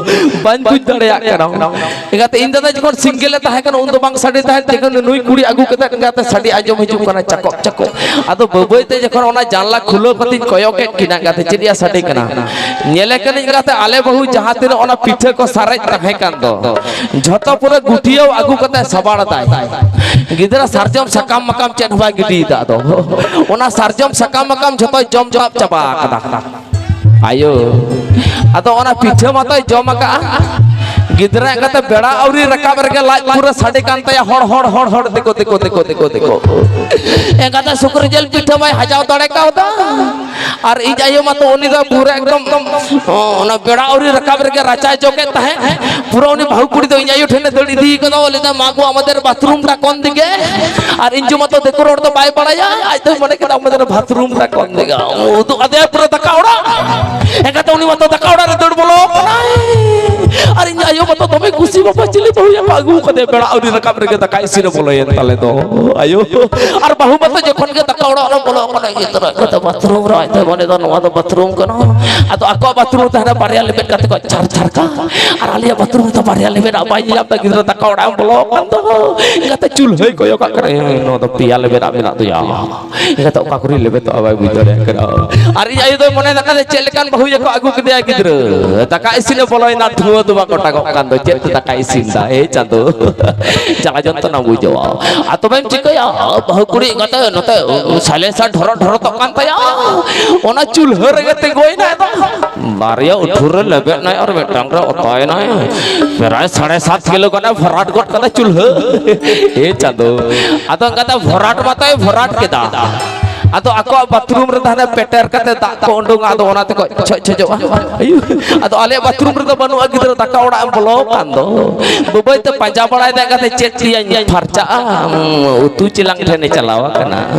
ᱵᱟᱹᱧ ᱵᱩᱡᱽ ᱫᱟᱲᱮᱭᱟᱜ ᱠᱟᱱᱟ᱾ ᱮᱸᱜᱟᱛᱮ, ᱤᱧ ᱫᱟᱫᱟ ᱡᱚᱠᱷᱚᱱ ᱥᱤᱝᱜᱮᱞ ᱮ ᱛᱟᱦᱮᱸ ᱠᱟᱱᱟ, ᱩᱱ ᱫᱚ ᱵᱟᱝ ᱥᱟᱰᱮ ᱛᱟᱦᱮᱸᱫ, ᱡᱚᱠᱷᱚᱱ ᱱᱩᱭ ᱠᱩᱲᱤ ᱟᱹᱜᱩ ᱠᱟᱛᱮ ᱮᱸᱜᱟᱛᱮ ᱥᱟᱰᱮ ᱟᱸᱡᱚᱢ ᱦᱤᱡᱩᱜ ᱠᱟᱱᱟ, ᱪᱟᱠᱚ, ᱪᱟᱠᱚ᱾ ᱟᱫᱚ ᱵᱟᱹᱵᱟᱹᱭ ᱛᱮ ᱡᱚᱠᱷᱚᱱ ᱚᱱᱟ ᱡᱟᱱᱞᱟ ᱠᱷᱩᱞᱟᱹᱣ ᱠᱟᱛᱮᱧ ᱠᱚᱭᱚᱜ ᱮᱫ ᱠᱤᱱᱟ, ᱮᱸᱜᱟᱛᱮ, ᱪᱮᱫ ᱭᱟ ᱥᱟᱰᱮ ᱠᱟᱱᱟ? ᱧᱮᱞᱮ ᱠᱟᱹᱱᱟᱹᱧ ᱮᱸᱜᱟᱛᱮ, ᱟᱞᱮ ᱵᱟᱹᱦᱩ ᱡᱟᱦᱟᱸ ᱛᱤᱱᱟᱹᱜ ᱚᱱᱟ ᱯᱤᱴᱷᱟᱹ ᱠᱚ ᱥᱟᱨᱮᱡ ᱛᱟᱦᱮᱸ ᱠᱟᱱ ᱫᱚ, ᱡᱷᱚᱛᱚ ᱯᱩᱨᱟᱹ ᱜᱩᱴᱤᱭᱟᱹᱣ ᱟᱹᱜᱩ ᱠᱟᱛᱮ ᱥᱟᱵᱟᱲ ᱫᱟᱭ᱾ ᱜᱤᱫᱽᱨᱟᱹ ᱥᱟᱨᱡᱚᱢ ᱥᱟᱠᱟᱢ ᱢᱟᱠᱟᱢ ᱪᱮᱫ ᱦᱚᱸ ᱵᱟᱭ ᱜᱤᱰᱤᱭᱮᱫᱟ᱾ ᱟᱫᱚ ᱚᱱᱟ ᱥᱟᱨᱡᱚᱢ ᱥᱟᱠᱟᱢ ᱢᱟᱠᱟᱢ ᱡᱷᱚᱛᱚᱭ ᱡᱚᱢ ᱪᱟᱵᱟ ᱟᱠᱟᱫᱟ᱾ ᱟᱭᱳ, ᱟᱫᱚ ᱚᱱᱟ ᱯᱤᱴᱷᱟᱹ ᱢᱟᱛᱚᱭ ᱡᱚᱢ ᱟᱠᱟᱜᱼᱟ᱾ ᱜᱤᱫᱽᱨᱟᱹ ᱮᱸᱜᱟᱛᱮ ᱵᱮᱲᱟ ᱟᱹᱣᱨᱤ ᱨᱟᱠᱟᱵ ᱨᱮᱜᱮ ᱞᱟᱡ ᱯᱩᱨᱟᱹ ᱥᱟᱰᱮ ᱠᱟᱱ ᱛᱟᱭᱟ, ᱦᱚᱲ, ᱦᱚᱲ, ᱦᱚᱲ, ᱦᱚᱲ, ᱫᱮᱠᱳ, ᱫᱮᱠᱳ, ᱫᱮᱠᱳ, ᱫᱮᱠᱳ, ᱫᱮᱠᱳ᱾ ᱮᱸᱜᱟᱛᱮ ᱥᱩᱠᱨᱤ ᱡᱤᱞ ᱯᱤᱴᱷᱟᱹ ᱢᱟᱭ ᱦᱟᱡᱟᱣ ᱫᱟᱲᱮ ᱠᱟᱣᱫᱟ᱾ ᱟᱨ ᱤᱧ ᱟᱭᱳ ᱢᱟᱛᱚ ᱩᱱᱤ ᱫᱚ ᱯᱩᱨᱟᱹ ᱮᱠᱫᱚᱢ, ᱚ, ᱚᱱᱟ ᱵᱮᱲᱟ ᱟᱹᱣᱨᱤ ᱨᱟᱠᱟᱵ ᱨᱮᱜᱮ ᱨᱟᱪᱟᱭ ᱡᱚᱜᱮᱫ ᱛᱟᱦᱮᱸᱫ᱾ ᱯᱩᱨᱟᱹ ᱩᱱᱤ ᱵᱟᱹᱦᱩ ᱠᱩᱲᱤ ᱫᱚ ᱤᱧ ᱟᱭᱳ ᱴᱷᱮᱱᱮ ᱫᱟᱹᱲ ᱤᱫᱤ ᱠᱟᱫᱟ, ᱞᱟᱹᱭᱫᱟ, "ᱢᱟ ᱜᱳ, ᱟᱢᱟᱫᱮᱨ ᱵᱟᱛᱷᱨᱩᱢ ᱰᱟᱠᱚᱱ ᱫᱤᱜᱮ᱾" ᱟᱨ ᱤᱧ ᱡᱩ ᱢᱟᱛᱚ ᱫᱮᱠᱳ ᱨᱚᱲ ᱫᱚ ᱵᱟᱭ ᱵᱟᱲᱟᱭᱟ, ᱟᱡ ᱫᱚᱭ ᱢᱚᱱᱮ ᱠᱮᱫᱟ ᱟᱢᱟᱫᱮᱨ ᱵᱟᱛᱷᱨᱩᱢ ᱰᱟᱠᱚᱱ ᱫᱤᱜᱮ᱾ ᱩᱫᱩᱜ ᱟᱫᱮᱭᱟ ᱯᱩᱨᱟᱹ ᱫᱟᱠᱟ ᱚᱲᱟᱜ᱾ ᱮᱱᱠᱷᱟᱱ ᱩᱱᱤ ᱢᱟᱛᱚ ᱫᱟᱠᱟ ᱚᱲᱟᱜ ᱨᱮ ᱫᱟᱹᱲ ᱵᱚᱞᱚ ᱠᱟᱱᱟᱭ᱾ ᱟᱨ ᱤᱧ ᱟᱭᱳ ᱢᱟᱛᱚ ᱫᱚᱢᱮ ᱠᱩᱥᱤ, ᱵᱟᱵᱟ ᱪᱤᱞᱤ ᱵᱟᱹᱦᱩᱭᱟ ᱠᱚ ᱟᱹᱜᱩ ᱠᱟᱫᱮᱭᱟ, ᱵᱮᱲᱟ ᱟᱹᱣᱨᱤ ᱨᱟᱠᱟᱵ ᱨᱮᱜᱮ ᱫᱟᱠᱟ ᱤᱥᱤᱱᱮ ᱵᱚᱞᱚᱭᱮᱱ ᱛᱟᱞᱮ ᱫᱚ᱾ ᱟᱭᱳ, ᱟᱨ ᱵᱟᱹᱦᱩ ᱢᱟᱛᱚ ᱡᱚᱠᱷᱚᱱ ᱜᱮ ᱫᱟᱠᱟ ᱚᱲᱟᱜ ᱨᱮ ᱵᱚᱞᱚ ᱠᱟᱱᱟ, ᱤᱭᱟᱹ ᱛᱚᱨᱟ ᱠᱟᱛᱮ ᱵᱟᱛᱷᱨᱩᱢ ᱨᱮ ᱟᱡ ᱫᱚᱭ ᱢᱚᱱᱮ ᱫᱚ ᱱᱚᱣᱟ ᱫᱚ ᱵᱟᱛᱷᱨᱩᱢ ᱠᱟᱱᱟ᱾ ᱟᱫᱚ ᱟᱠᱚᱣᱟᱜ ᱵᱟᱛᱷᱨᱩᱢ ᱨᱮ ᱦᱟᱱᱟ ᱵᱟᱨᱭᱟ ᱞᱮᱵᱮᱫ ᱠᱟᱛᱮ ᱠᱚ ᱪᱟᱨ ᱪᱟᱨ ᱠᱟ, ᱟᱨ ᱟᱞᱮᱭᱟᱜ ᱵᱟᱛᱷᱨᱩᱢ ᱨᱮᱫᱚ ᱵᱟᱨᱭᱟ ᱞᱮᱵᱮᱫ ᱟᱜ ᱵᱟᱭ ᱧᱮᱞ ᱧᱟᱢ ᱮᱫᱟ᱾ ᱜᱤᱫᱽᱨᱟᱹ ᱫᱟᱠᱟ ᱚᱲᱟᱜ ᱮᱢ ᱵᱚᱞᱚ ᱠᱟᱱ ᱫᱚ, ᱮᱸᱜᱟᱛᱮ ᱪᱩᱞᱦᱟᱹᱭ ᱠᱚᱭᱚᱜ ᱠᱟᱜ ᱠᱟᱱᱟ, "ᱮ, ᱱᱚᱣᱟ ᱫᱚ ᱯᱮᱭᱟ ᱞᱮᱵᱮᱫ ᱟᱜ ᱢᱮᱱᱟᱜ ᱫᱚᱭᱟ, ᱮᱸᱜᱟᱛᱮ ᱚᱠᱟ ᱠᱚᱨᱮ ᱞᱮᱵᱮᱫᱚᱜᱼᱟ ᱵᱟᱭ ᱵᱩᱡᱽ ᱫᱟᱲᱮᱭᱟᱜ ᱠᱟᱱᱟ᱾" ᱟᱨ ᱤᱧ ᱟᱭᱳ ᱫᱚᱭ ᱢᱚᱱᱮ ᱫᱟᱠᱟ ᱫᱚ ᱪᱮᱫ ᱞᱮᱠᱟᱱ ᱵᱟᱹᱦᱩᱭᱟ ᱠᱚ ᱟᱹᱜᱩ ᱠᱮᱫᱮᱭᱟ ᱜᱤᱫᱽᱨᱟᱹ, ᱫᱟᱠᱟ ᱤᱥᱤᱱᱮ ᱵᱚᱞᱚᱭᱮᱱᱟ, ᱫᱷᱩᱣᱟᱹ ᱫᱚ ᱵᱟᱝ ᱚᱴᱟᱜᱚᱜ ᱠᱟᱱ ᱫᱚ, ᱪᱮᱫ ᱛᱮ ᱫᱟᱠᱟ ᱤᱥᱤᱱ ᱫᱟ, ᱮ ᱪᱟᱸᱫᱚ᱾ ᱡᱟᱞᱟ ᱡᱚᱱᱛᱨᱚᱱᱟ ᱵᱩᱡᱷᱟᱹᱣᱟ᱾ ᱟᱨ ᱛᱚᱵᱮᱢ ᱪᱤᱠᱟᱹᱭᱟ? ᱵᱟᱹᱦᱩ ᱠᱩᱲᱤ ᱮᱸᱜᱟᱛᱮ ᱱᱚᱛᱮ silencer ᱰᱷᱚᱨᱚ ᱰᱷᱚᱨᱚ ᱛᱚᱜ ᱠᱟᱱ ᱛᱟᱭᱟ᱾ ᱚᱱᱟ ᱪᱩᱞᱦᱟᱹ ᱨᱮᱜᱮ ᱛᱤᱸᱜᱩᱭᱮᱱᱟ ᱟᱫᱚ᱾ ᱵᱟᱨᱭᱟ ᱩᱴᱷᱩᱨ ᱨᱮ ᱞᱮᱵᱮᱫ ᱱᱟᱭ ᱟᱨ ᱢᱤᱫᱴᱟᱝ ᱨᱮ ᱚᱛᱟᱭᱮᱱᱟᱭ᱾ ᱯᱨᱟᱭ ᱥᱟᱲᱮ ᱥᱟᱛ ᱠᱤᱞᱳ ᱜᱟᱱᱮ ᱵᱷᱚᱨᱟᱴ ᱜᱚᱫ ᱠᱟᱫᱟ ᱪᱩᱞᱦᱟᱹ᱾ ᱮ ᱪᱟᱸᱫᱚ, ᱟᱫᱚ ᱚᱱᱠᱟᱛᱮ ᱵᱷᱚᱨᱟᱴ ᱢᱟᱛᱚᱭ ᱵᱷᱚᱨᱟᱴ ᱠᱮᱫᱟ᱾ ᱟᱫᱚ ᱟᱠᱚᱣᱟᱜ ᱵᱟᱛᱷᱨᱩᱢ ᱨᱮ ᱛᱟᱦᱮᱱᱟ ᱯᱮᱴᱮᱨ ᱠᱟᱛᱮ ᱫᱟᱜ ᱠᱚ ᱩᱰᱩᱝᱟ, ᱟᱫᱚ ᱚᱱᱟ ᱛᱮᱠᱚ ᱪᱷᱚᱡ ᱪᱷᱚᱡᱚᱜᱼᱟ᱾ ᱟᱭᱩ, ᱟᱫᱚ ᱟᱞᱮᱭᱟᱜ ᱵᱟᱛᱷᱨᱩᱢ ᱨᱮᱫᱚ ᱵᱟᱹᱱᱩᱜᱼᱟ, ᱜᱤᱫᱽᱨᱟᱹ ᱫᱟᱠᱟ ᱚᱲᱟᱜ ᱮᱢ ᱵᱚᱞᱚ ᱟᱠᱟᱱ ᱫᱚ᱾ ᱵᱟᱹᱵᱟᱹᱭ ᱛᱮ ᱯᱟᱸᱡᱟ ᱵᱟᱲᱟᱭ ᱫᱟ ᱠᱟᱛᱮ ᱪᱮᱫ ᱛᱮᱭᱟᱧ ᱯᱷᱟᱨᱪᱟᱜᱼᱟ? ᱩᱛᱩ ᱪᱮᱞᱟᱝ ᱴᱷᱮᱱᱮ ᱪᱟᱞᱟᱣ ᱟᱠᱟᱱᱟ᱾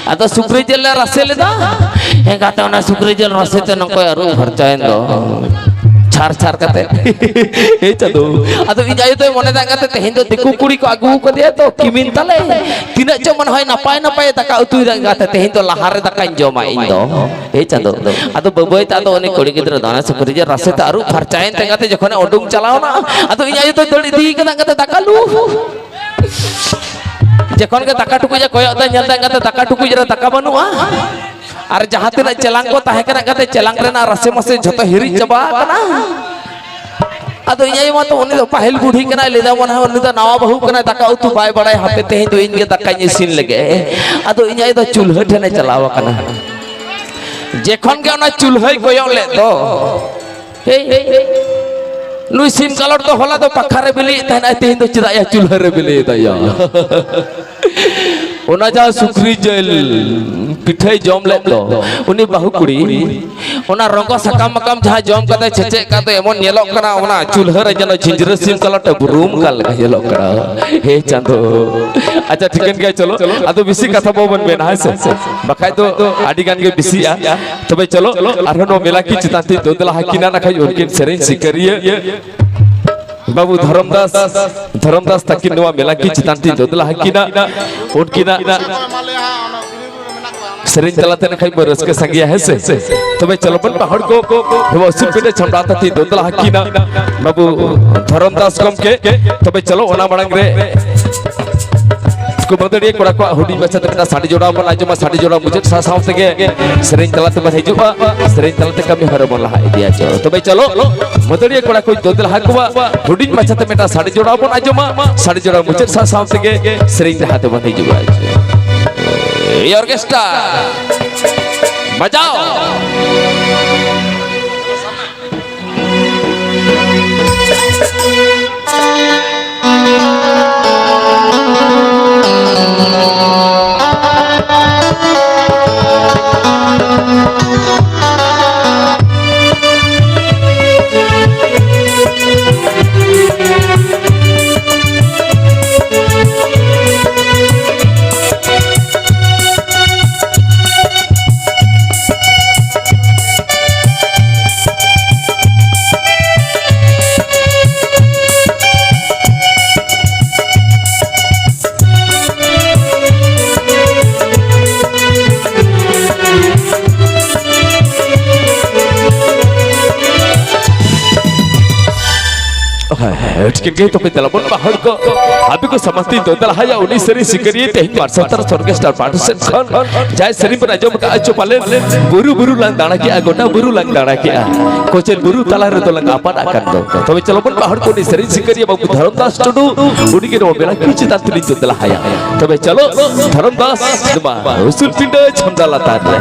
ᱟᱫᱚ ᱥᱩᱠᱨᱤ ᱡᱤᱞ ᱞᱮ ᱨᱟᱥᱮ ᱞᱮᱫᱟ᱾ ᱮᱸᱜᱟᱛᱮ ᱚᱱᱟ ᱥᱩᱠᱨᱤ ᱡᱤᱞ ᱨᱟᱥᱮ ᱛᱮ ᱱᱚᱝᱠᱟᱭ ᱟᱹᱨᱩᱵ ᱯᱷᱟᱨᱪᱟᱭᱮᱱ ᱫᱚ᱾ ᱪᱷᱟᱨ ᱪᱷᱟᱨ ᱠᱟᱛᱮ᱾ ᱮ ᱪᱟᱸᱫᱚ᱾ ᱟᱫᱚ ᱤᱧ ᱟᱭᱳ ᱫᱚᱭ ᱢᱚᱱᱮ ᱫᱟ ᱮᱸᱜᱟᱛᱮ ᱛᱮᱦᱮᱧ ᱫᱚ ᱫᱤᱠᱩ ᱠᱩᱲᱤ ᱠᱚ ᱟᱹᱜᱩ ᱠᱟᱫᱮᱭᱟ ᱛᱚ ᱠᱤᱢᱤᱱ ᱛᱟᱞᱮ᱾ ᱛᱤᱱᱟᱹᱜ ᱪᱚ ᱢᱚᱱᱮ ᱦᱚᱭ ᱱᱟᱯᱟᱭ ᱱᱟᱯᱟᱭ ᱫᱟᱠᱟ ᱩᱛᱩᱭ ᱫᱟ ᱮᱸᱜᱟᱛᱮ, ᱛᱮᱦᱮᱧ ᱫᱚ ᱞᱟᱦᱟ ᱨᱮ ᱫᱟᱠᱟᱧ ᱡᱚᱢᱟ ᱤᱧ ᱫᱚ᱾ ᱮ ᱪᱟᱸᱫᱚ᱾ ᱟᱫᱚ ᱵᱟᱹᱵᱟᱹᱭ ᱛᱮ ᱟᱫᱚ ᱩᱱᱤ ᱠᱩᱲᱤ ᱜᱤᱫᱽᱨᱟᱹ ᱫᱚ ᱚᱱᱟ ᱥᱩᱠᱨᱤ ᱡᱤᱞ ᱨᱟᱥᱮ ᱛᱮ ᱟᱹᱨᱩᱵ ᱯᱷᱟᱨᱪᱟᱭᱮᱱ ᱛᱮ ᱮᱸᱜᱟᱛᱮ ᱡᱚᱠᱷᱚᱱᱮ ᱩᱰᱩᱝ ᱪᱟᱞᱟᱣ ᱱᱟ, ᱟᱫᱚ ᱤᱧ ᱟᱭᱳ ᱫᱚᱭ ᱫᱟᱹᱲ ᱤᱫᱤ ᱠᱟᱫᱟ ᱮᱸᱜᱟᱛᱮ ᱫᱟᱠᱟ ᱞᱩ᱾ ᱡᱚᱠᱷᱚᱱ ᱜᱮ ᱫᱟᱠᱟ ᱴᱩᱠᱩᱡ ᱮ ᱠᱚᱭᱚᱜ ᱫᱟ, ᱧᱮᱞ ᱫᱟ ᱮᱸᱜᱟᱛᱮ ᱫᱟᱠᱟ ᱴᱩᱠᱩᱡ ᱨᱮ ᱫᱟᱠᱟ ᱵᱟᱹᱱᱩᱜᱼᱟ᱾ ᱟᱨ ᱡᱟᱦᱟᱸ ᱛᱤᱱᱟᱹᱜ ᱪᱮᱞᱟᱝ ᱠᱚ ᱛᱟᱦᱮᱸ ᱠᱟᱱᱟ ᱮᱸᱜᱟᱛᱮ, ᱪᱮᱞᱟᱝ ᱨᱮᱱᱟᱜ ᱨᱟᱥᱮ ᱢᱟᱥᱮ ᱡᱷᱚᱛᱚ ᱦᱤᱨᱤᱡ ᱪᱟᱵᱟ ᱟᱠᱟᱱᱟ᱾ ᱟᱫᱚ ᱤᱧ ᱟᱭᱳ ᱢᱟ ᱛᱚ ᱩᱱᱤ ᱫᱚ ᱯᱟᱹᱦᱤᱞ ᱵᱩᱰᱷᱤ ᱠᱟᱱᱟᱭ, ᱞᱟᱹᱭ ᱫᱟ ᱢᱚᱱᱮ ᱦᱚᱭ ᱩᱱᱤ ᱫᱚ ᱱᱟᱣᱟ ᱵᱟᱹᱦᱩ ᱠᱟᱱᱟᱭ, ᱫᱟᱠᱟ ᱩᱛᱩ ᱵᱟᱭ ᱵᱟᱲᱟᱭᱟ, ᱦᱟᱯᱮ ᱛᱮᱦᱮᱧ ᱫᱚ ᱤᱧ ᱜᱮ ᱫᱟᱠᱟᱧ ᱤᱥᱤᱱ ᱞᱮᱜᱮ᱾ ᱟᱫᱚ ᱤᱧ ᱟᱭᱳ ᱫᱚ ᱪᱩᱞᱦᱟᱹ ᱴᱷᱮᱱᱮ ᱪᱟᱞᱟᱣ ᱟᱠᱟᱱᱟ᱾ ᱡᱮᱠᱷᱚᱱ ᱜᱮ ᱚᱱᱟ ᱪᱩᱞᱦᱟᱹᱭ ᱠᱚᱭᱚᱜ ᱞᱮᱫ ᱫᱚ, ᱦᱮᱭ, ᱦᱮᱭ, ᱦᱮᱭ, ᱱᱩᱭ ᱥᱤᱢ ᱠᱟᱞᱚᱴ ᱫᱚ ᱦᱚᱞᱟ ᱫᱚ ᱯᱟᱠᱷᱟ ᱨᱮ ᱵᱤᱞᱤᱭᱮᱫ ᱛᱟᱦᱮᱱᱟᱭ, ᱛᱮᱦᱮᱧ ᱫᱚ ᱪᱮᱫᱟᱜ ᱭᱟ ᱪᱩᱞᱦᱟᱹ ᱨᱮ ᱵᱤᱞᱤᱭᱮᱫᱟᱭ ᱭᱟ? ᱚᱱᱟ ᱡᱟᱦᱟᱸ ᱥᱩᱠᱨᱤ ᱡᱤᱞ ᱯᱤᱴᱷᱟᱹᱭ ᱡᱚᱢ ᱞᱮᱫ ᱫᱚ, ᱩᱱᱤ ᱵᱟᱹᱦᱩ ᱠᱩᱲᱤ, ᱚᱱᱟ ᱨᱚᱸᱜᱚ ᱥᱟᱠᱟᱢ ᱢᱟᱠᱟᱢ ᱡᱟᱦᱟᱸ ᱡᱚᱢ ᱠᱟᱛᱮ ᱪᱷᱮᱪᱮᱜ ᱠᱟᱛᱮ ᱮᱢᱚᱱ ᱧᱮᱞᱚᱜ ᱠᱟᱱᱟ, ᱚᱱᱟ ᱪᱩᱞᱦᱟᱹ ᱨᱮ ᱡᱮᱱᱚ ᱡᱷᱤᱸᱡᱽᱨᱟᱹ ᱥᱤᱢ ᱠᱟᱞᱚᱴ ᱮ ᱵᱩᱨᱩᱢ ᱠᱟᱱ ᱞᱮᱠᱟ ᱧᱮᱞᱚᱜ ᱠᱟᱱᱟ᱾ ᱦᱮ ᱪᱟᱸᱫᱚ᱾ ᱟᱪᱪᱷᱟ, ᱴᱷᱤᱠᱟᱹᱱ ᱜᱮᱭᱟ, ᱪᱚᱞᱚ, ᱟᱫᱚ ᱵᱮᱥᱤ ᱠᱟᱛᱷᱟ ᱵᱟᱵᱚᱱ ᱢᱮᱱᱟ, ᱦᱮᱸ ᱥᱮ? ᱵᱟᱠᱷᱟᱡ ᱫᱚ ᱟᱹᱰᱤ ᱜᱟᱱ ᱜᱮ ᱵᱮᱥᱤᱜᱼᱟ᱾ ᱛᱚᱵᱮ ᱪᱚᱞᱚ, ᱟᱨᱦᱚᱸ ᱱᱚᱣᱟ ᱢᱮᱞᱟ ᱠᱤ ᱪᱮᱛᱟᱱ ᱛᱤᱧ ᱫᱚᱫᱞᱟ ᱦᱟᱹᱠᱤᱱᱟ, ᱱᱟᱠᱷᱟᱡ ᱩᱱᱠᱤᱱ ᱥᱮᱨᱮᱧ ᱥᱤᱠᱟᱹᱨᱤᱭᱟᱹ ᱵᱟᱹᱵᱩ ᱫᱷᱚᱨᱚᱢ ᱫᱟᱥ, ᱫᱷᱚᱨᱚᱢ ᱫᱟᱥ ᱛᱟᱹᱠᱤᱱ ᱱᱚᱣᱟ ᱢᱮᱞᱟ ᱠᱤ ᱪᱮᱛᱟᱱ ᱛᱤᱧ ᱫᱚᱫᱞᱟ ᱦᱟᱹᱠᱤᱱᱟ᱾ ᱩᱱᱠᱤᱱᱟᱜ ᱥᱮᱨᱮᱧ ᱛᱟᱞᱟᱛᱮ ᱱᱟᱠᱷᱟᱡ ᱵᱚ ᱨᱟᱹᱥᱠᱟᱹ ᱥᱟᱸᱜᱮᱭᱟ, ᱦᱮᱸ ᱥᱮ? ᱛᱚᱵᱮ ᱪᱚᱞᱚ ᱵᱚᱱ ᱯᱟᱦᱚᱲ ᱠᱚ, ᱱᱚᱣᱟ ᱩᱥᱩᱞ ᱯᱤᱸᱰᱟᱹ ᱪᱷᱟᱢᱰᱟ ᱛᱟᱹᱛᱤ ᱫᱚᱫᱞᱟ ᱦᱟᱹᱠᱤᱱᱟ ᱵᱟᱹᱵᱩ ᱫᱷᱚᱨᱚᱢ ᱫᱟᱥ ᱜᱚᱢᱠᱮ᱾ ᱛᱚᱵᱮ ᱪᱚᱞᱚ ᱚᱱᱟ ᱢᱟᱲᱟᱝ ᱨᱮ ᱩᱱᱠᱩ ᱢᱟᱹᱫᱟᱹᱲᱤᱭᱟᱹ ᱠᱚᱲᱟ ᱠᱚᱣᱟᱜ ᱦᱩᱰᱤᱧ ᱢᱟᱪᱷᱟ ᱛᱮ ᱢᱤᱫᱴᱟᱝ ᱥᱟᱰᱮ ᱡᱚᱲᱟᱣ ᱵᱚᱱ ᱟᱸᱡᱚᱢᱟ᱾ ᱥᱟᱰᱮ ᱡᱚᱲᱟᱣ ᱢᱩᱪᱟᱹᱫ ᱥᱟᱶ ᱥᱟᱶ ᱛᱮᱜᱮ ᱥᱮᱨᱮᱧ ᱛᱟᱞᱟ ᱛᱮᱵᱚᱱ ᱦᱤᱡᱩᱜᱼᱟ, ᱥᱮᱨᱮᱧ ᱛᱟᱞᱟ ᱛᱮ ᱠᱟᱹᱢᱤ ᱦᱚᱨᱟ ᱵᱚᱱ ᱞᱟᱦᱟ ᱤᱫᱤᱭᱟ᱾ ᱪᱚᱞᱚ ᱛᱚᱵᱮ ᱪᱚᱞᱚ ᱢᱟᱹᱫᱟᱹᱲᱤᱭᱟᱹ ᱠᱚᱲᱟ ᱠᱚ ᱫᱚᱫᱞᱟ ᱦᱟᱹᱠᱩᱣᱟᱜ ᱦᱩᱰᱤᱧ ᱢᱟᱪᱷᱟ ᱛᱮ ᱢᱤᱫᱴᱟᱝ ᱥᱟᱰᱮ ᱡᱚᱲᱟᱣ ᱵᱚᱱ ᱟᱸᱡᱚᱢᱟ᱾ ᱥᱟᱰᱮ ᱡᱚᱲᱟᱣ ᱢᱩᱪᱟᱹᱫ ᱥᱟᱶ ᱥᱟᱶ ᱛᱮᱜᱮ ᱥᱮᱨᱮᱧ ᱨᱟᱦᱟ ᱛᱮᱵᱚᱱ ᱦᱤᱡᱩᱜᱼᱟ᱾ ᱚᱨᱠᱮᱥᱴᱨᱟ᱾ ᱵᱟᱡᱟᱣ᱾ ᱦᱮᱸ, ᱦᱮᱸ, ᱴᱷᱤᱠ ᱜᱮ, ᱛᱚᱵᱮ ᱫᱮᱞᱟ ᱵᱚᱱ ᱵᱟᱦᱚᱲ ᱠᱚ᱾ ᱟᱯᱮ ᱠᱚ ᱥᱟᱢᱟᱝ ᱛᱤᱧ ᱫᱚ ᱫᱮᱞᱟ ᱦᱟᱭᱟ ᱩᱱᱤ ᱥᱮᱨᱮᱧ ᱥᱤᱠᱟᱹᱨᱤᱭᱟᱹ ᱛᱮᱦᱮᱧ ᱢᱟᱨᱥᱟᱞ ᱛᱟᱨᱟ ᱥᱚᱨᱜᱮᱥᱴᱟᱨ ᱯᱟᱦᱴᱟ ᱥᱮᱫ ᱠᱷᱚᱱ᱾ ᱡᱟᱦᱟᱸᱭ ᱥᱮᱨᱮᱧ ᱵᱚᱱ ᱟᱸᱡᱚᱢ ᱟᱠᱟᱫᱼᱟ ᱪᱚ ᱯᱟᱞᱮᱱ, ᱵᱩᱨᱩ ᱵᱩᱨᱩ ᱞᱟᱝ ᱫᱟᱬᱟ ᱠᱮᱜᱼᱟ, ᱜᱚᱴᱟ ᱵᱩᱨᱩ ᱞᱟᱝ ᱫᱟᱬᱟ ᱠᱮᱜᱼᱟ, ᱠᱚᱪᱮᱱ ᱵᱩᱨᱩ ᱛᱟᱞᱟ ᱨᱮᱫᱚ ᱞᱟᱝ ᱟᱯᱟᱫ ᱟᱠᱟᱱ ᱫᱚ᱾ ᱛᱚᱵᱮ ᱪᱚᱞᱚ ᱵᱚᱱ ᱵᱟᱦᱚᱲ ᱠᱚ ᱩᱱᱤ ᱥᱮᱨᱮᱧ ᱥᱤᱠᱟᱹᱨᱤᱭᱟᱹ ᱵᱟᱹᱵᱩ ᱫᱷᱚᱨᱚᱢ ᱫᱟᱥ ᱴᱩᱰᱩ, ᱩᱱᱤ ᱜᱮ ᱱᱚᱣᱟ ᱵᱮᱞᱟᱠᱩ ᱪᱮᱛᱟᱱ ᱛᱮᱞᱤᱧ ᱫᱮᱞᱟ ᱦᱟᱭᱟ᱾ ᱛᱚᱵᱮ ᱪᱚᱞᱚ ᱫᱷᱚᱨᱚᱢ ᱫᱟᱥ, ᱱᱚᱣᱟ ᱩᱥᱩᱞ ᱯᱤᱸᱰᱟᱹ ᱪᱷᱟᱢᱰᱟ ᱞᱟᱛᱟᱨ ᱨᱮ᱾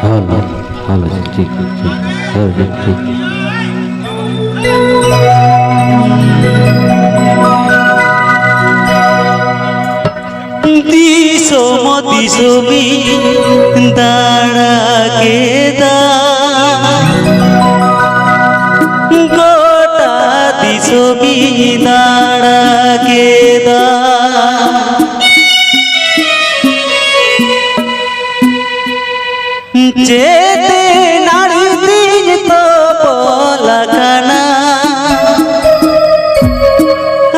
ᱦᱮᱞᱳ, ᱦᱮᱞᱳ, ᱴᱷᱤᱠ, ᱴᱷᱤᱠ, ᱦᱮᱸ, ᱴᱷᱤᱠ, ᱴᱷᱤᱠ᱾ ᱫᱤᱥᱚᱢ ᱫᱤᱥᱚᱢᱤᱧ ᱫᱟᱬᱟ ᱠᱮᱫᱟ, ᱜᱚᱴᱟ ᱫᱤᱥᱚᱢᱤᱧ ᱫᱟᱬᱟ ᱠᱮᱫᱟ᱾ ᱪᱮᱛᱮ ᱱᱟᱹᱲᱤ ᱛᱤᱧ ᱛᱚᱯᱚᱞ ᱟᱠᱟᱱᱟ,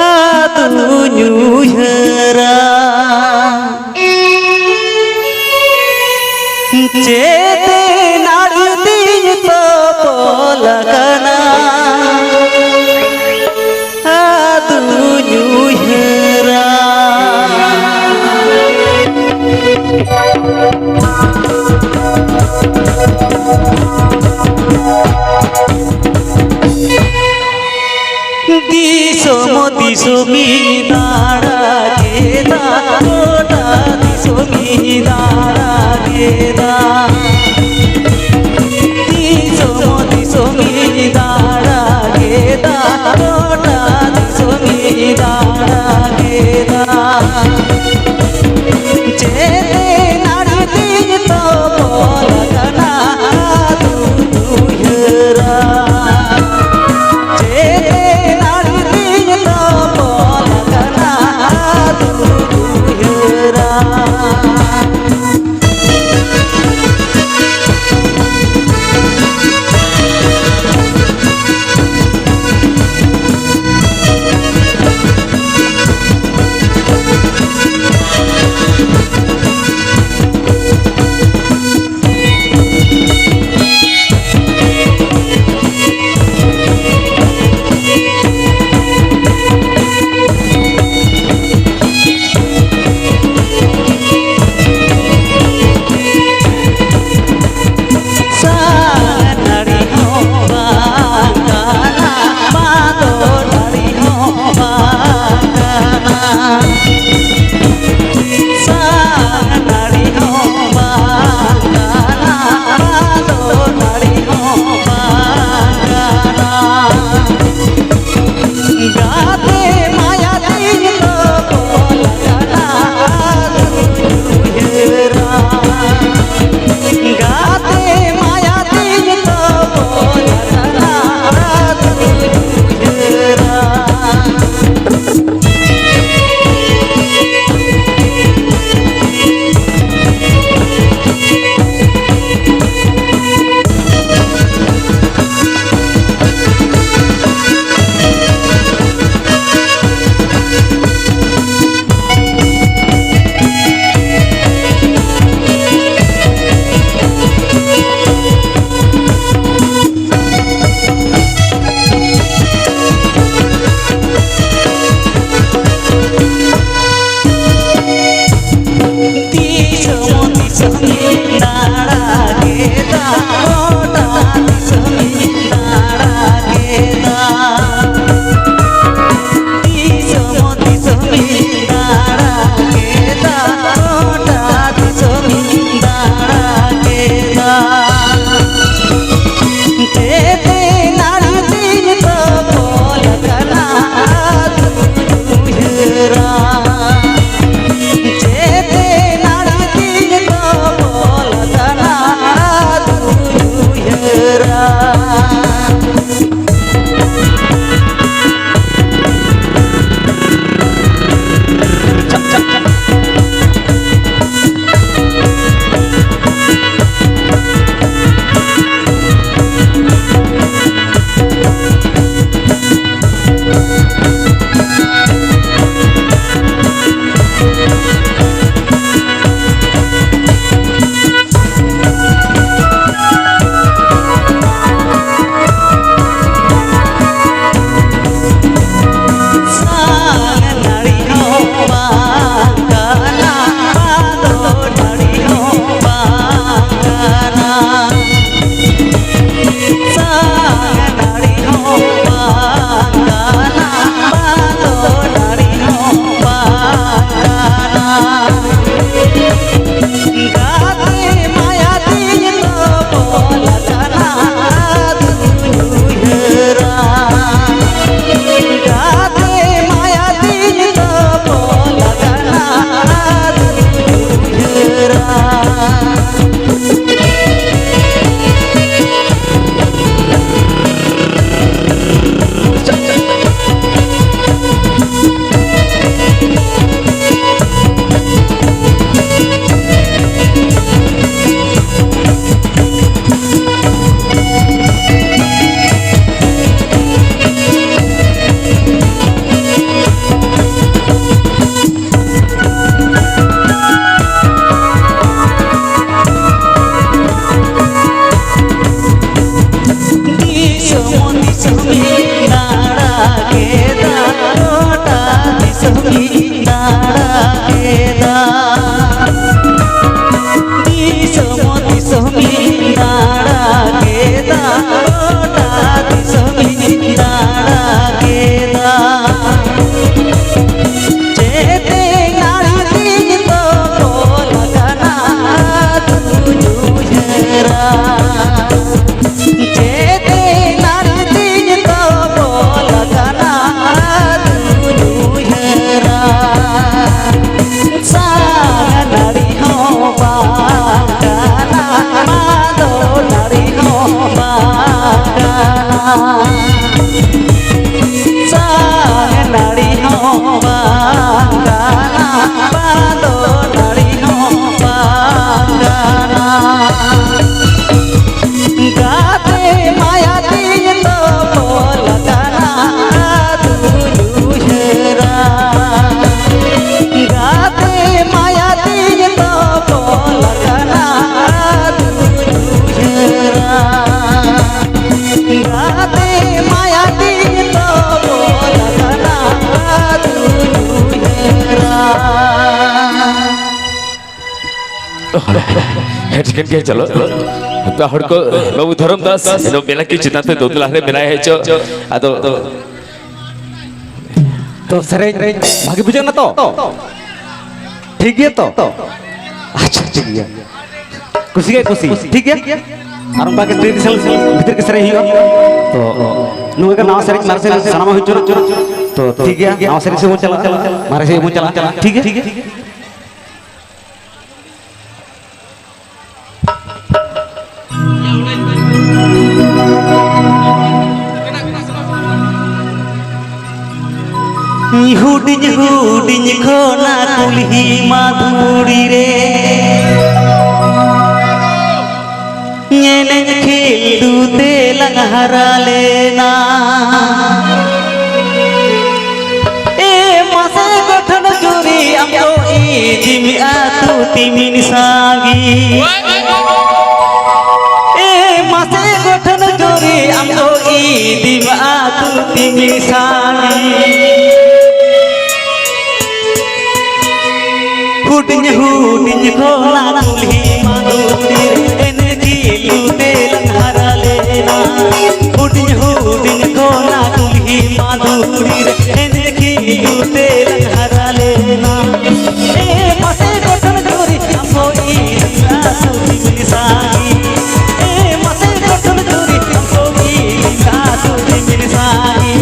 ᱟᱫᱚᱧ ᱩᱭᱦᱟᱹᱨᱟ᱾ ᱪᱮᱛᱮ ᱱᱟᱹᱲᱤ ᱛᱤᱧ ᱛᱚᱯᱚᱞ ᱟᱠᱟᱱᱟ, ᱟᱫᱚᱧ ᱩᱭᱦᱟᱹᱨᱟ᱾ ᱫᱤᱥᱚᱢ ᱫᱤᱥᱚᱢᱤᱧ ᱫᱟᱬᱟ ᱠᱮᱫᱟ, ᱜᱚᱴᱟ ᱫᱤᱥᱚᱢᱤᱧ ᱫᱟᱬᱟ ᱦᱮᱸ, ᱴᱷᱤᱠᱟᱹᱱ ᱜᱮᱭᱟ, ᱪᱚᱞᱚ᱾ ᱦᱟᱯᱮ ᱦᱚᱲ ᱠᱚ, ᱵᱟᱹᱵᱩ ᱫᱷᱚᱨᱚᱢ ᱫᱟᱥ, ᱱᱚᱣᱟ ᱢᱮᱞᱟ ᱠᱤ ᱪᱮᱛᱟᱱ ᱛᱮ ᱫᱚ ᱫᱮᱞᱟ ᱨᱮ ᱢᱮᱱᱟᱭᱟ ᱦᱮᱡ ᱪᱚ᱾ ᱟᱫᱚ, ᱛᱚ ᱥᱮᱨᱮᱧ ᱵᱷᱟᱜᱮ ᱵᱩᱡᱷᱟᱹᱜ ᱠᱟᱱᱟ ᱛᱚ? ᱴᱷᱤᱠ ᱜᱮᱭᱟ ᱛᱚ? ᱟᱪᱪᱷᱟ, ᱴᱷᱤᱠ ᱜᱮᱭᱟ᱾ ᱠᱩᱥᱤ ᱜᱮ ᱠᱩᱥᱤ, ᱴᱷᱤᱠ ᱜᱮᱭᱟ? ᱟᱨ ᱚᱱᱠᱟ ᱜᱮ ᱴᱨᱮᱰᱤᱥᱚᱱᱟᱞ ᱵᱷᱤᱛᱤᱨ ᱜᱮ ᱥᱮᱨᱮᱧ ᱦᱩᱭᱩᱜᱼᱟ᱾ ᱛᱚ, ᱱᱚᱣᱟ ᱜᱮ ᱱᱟᱣᱟ ᱥᱮᱨᱮᱧ, ᱢᱟᱨᱮ ᱥᱮᱨᱮᱧ ᱥᱟᱱᱟᱢᱟᱜ ᱦᱩᱭ ᱦᱚᱪᱚ᱾ ᱛᱚ, ᱴᱷᱤᱠ ᱜᱮᱭᱟ, ᱱᱟᱣᱟ ᱥᱮᱨᱮᱧ ᱥᱮᱫ ᱵᱚᱱ ᱪᱟᱞᱟᱜᱼᱟ, ᱢᱟᱨᱮ ᱥᱮᱨᱮᱧ ᱵᱚᱱ ᱪᱟᱞᱟᱜᱼᱟ, ᱴᱷᱤᱠ ᱜᱮᱭᱟ? ᱦᱩᱰᱤᱧ ᱦᱩᱰᱤᱧ ᱠᱷᱚᱱᱟᱜ ᱠᱩᱞᱦᱤ ᱢᱟᱫᱷᱩᱨᱤ ᱨᱮ ᱮᱱᱮᱡ ᱠᱷᱤᱞᱰᱩ ᱛᱮ ᱞᱟᱝ ᱦᱟᱨᱟ ᱞᱮᱱᱟ᱾ ᱮ ᱢᱟᱥᱮ ᱜᱚᱴᱷᱚᱱ ᱡᱩᱨᱤ ᱟᱢ ᱫᱚ ᱤᱫᱤ ᱢᱮ ᱟᱹᱛᱩ ᱛᱤᱢᱤᱱ ᱥᱟᱸᱜᱤ᱾ ᱮ ᱢᱟᱥᱮ ᱜᱚᱴᱷᱚᱱ ᱡᱩᱨᱤ ᱟᱢ ᱫᱚ ᱤᱫᱤ ᱢᱮ ᱟᱹᱛᱩ ᱛᱤᱢᱤᱱ ᱥᱟᱸᱜᱤ᱾ ᱦᱩᱰᱤᱧ ᱦᱩᱰᱤᱧ ᱠᱷᱚᱱᱟᱜ ᱠᱩᱞᱦᱤ ᱢᱟᱫᱷᱩᱨᱤ ᱨᱮ ᱮᱱᱮᱡ ᱠᱷᱤᱞᱰᱩ ᱛᱮ ᱞᱟᱝ ᱦᱟᱨᱟ ᱞᱮᱱᱟ᱾ ᱦᱩᱰᱤᱧ ᱦᱩᱰᱤᱧ ᱠᱷᱚᱱᱟᱜ ᱠᱩᱞᱦᱤ ᱢᱟᱫᱷᱩᱨᱤ ᱨᱮ ᱮᱱᱮᱡ ᱠᱷᱤᱞᱰᱩ ᱛᱮ ᱞᱟᱝ ᱦᱟᱨᱟ ᱞᱮᱱᱟ᱾ ᱮ ᱢᱟᱥᱮ ᱜᱚᱴᱷᱚᱱ ᱡᱩᱨᱤ ᱟᱢ ᱫᱚ ᱤᱧ ᱟᱹᱛᱩ ᱛᱤᱢᱤᱱ ᱥᱟᱸᱜᱤ᱾ ᱮ ᱢᱟᱥᱮ ᱜᱚᱴᱷᱚᱱ ᱡᱩᱨᱤ ᱟᱢ ᱫᱚ ᱤᱧ ᱟᱹᱛᱩ ᱛᱤᱢᱤᱱ ᱥᱟᱸᱜᱤ᱾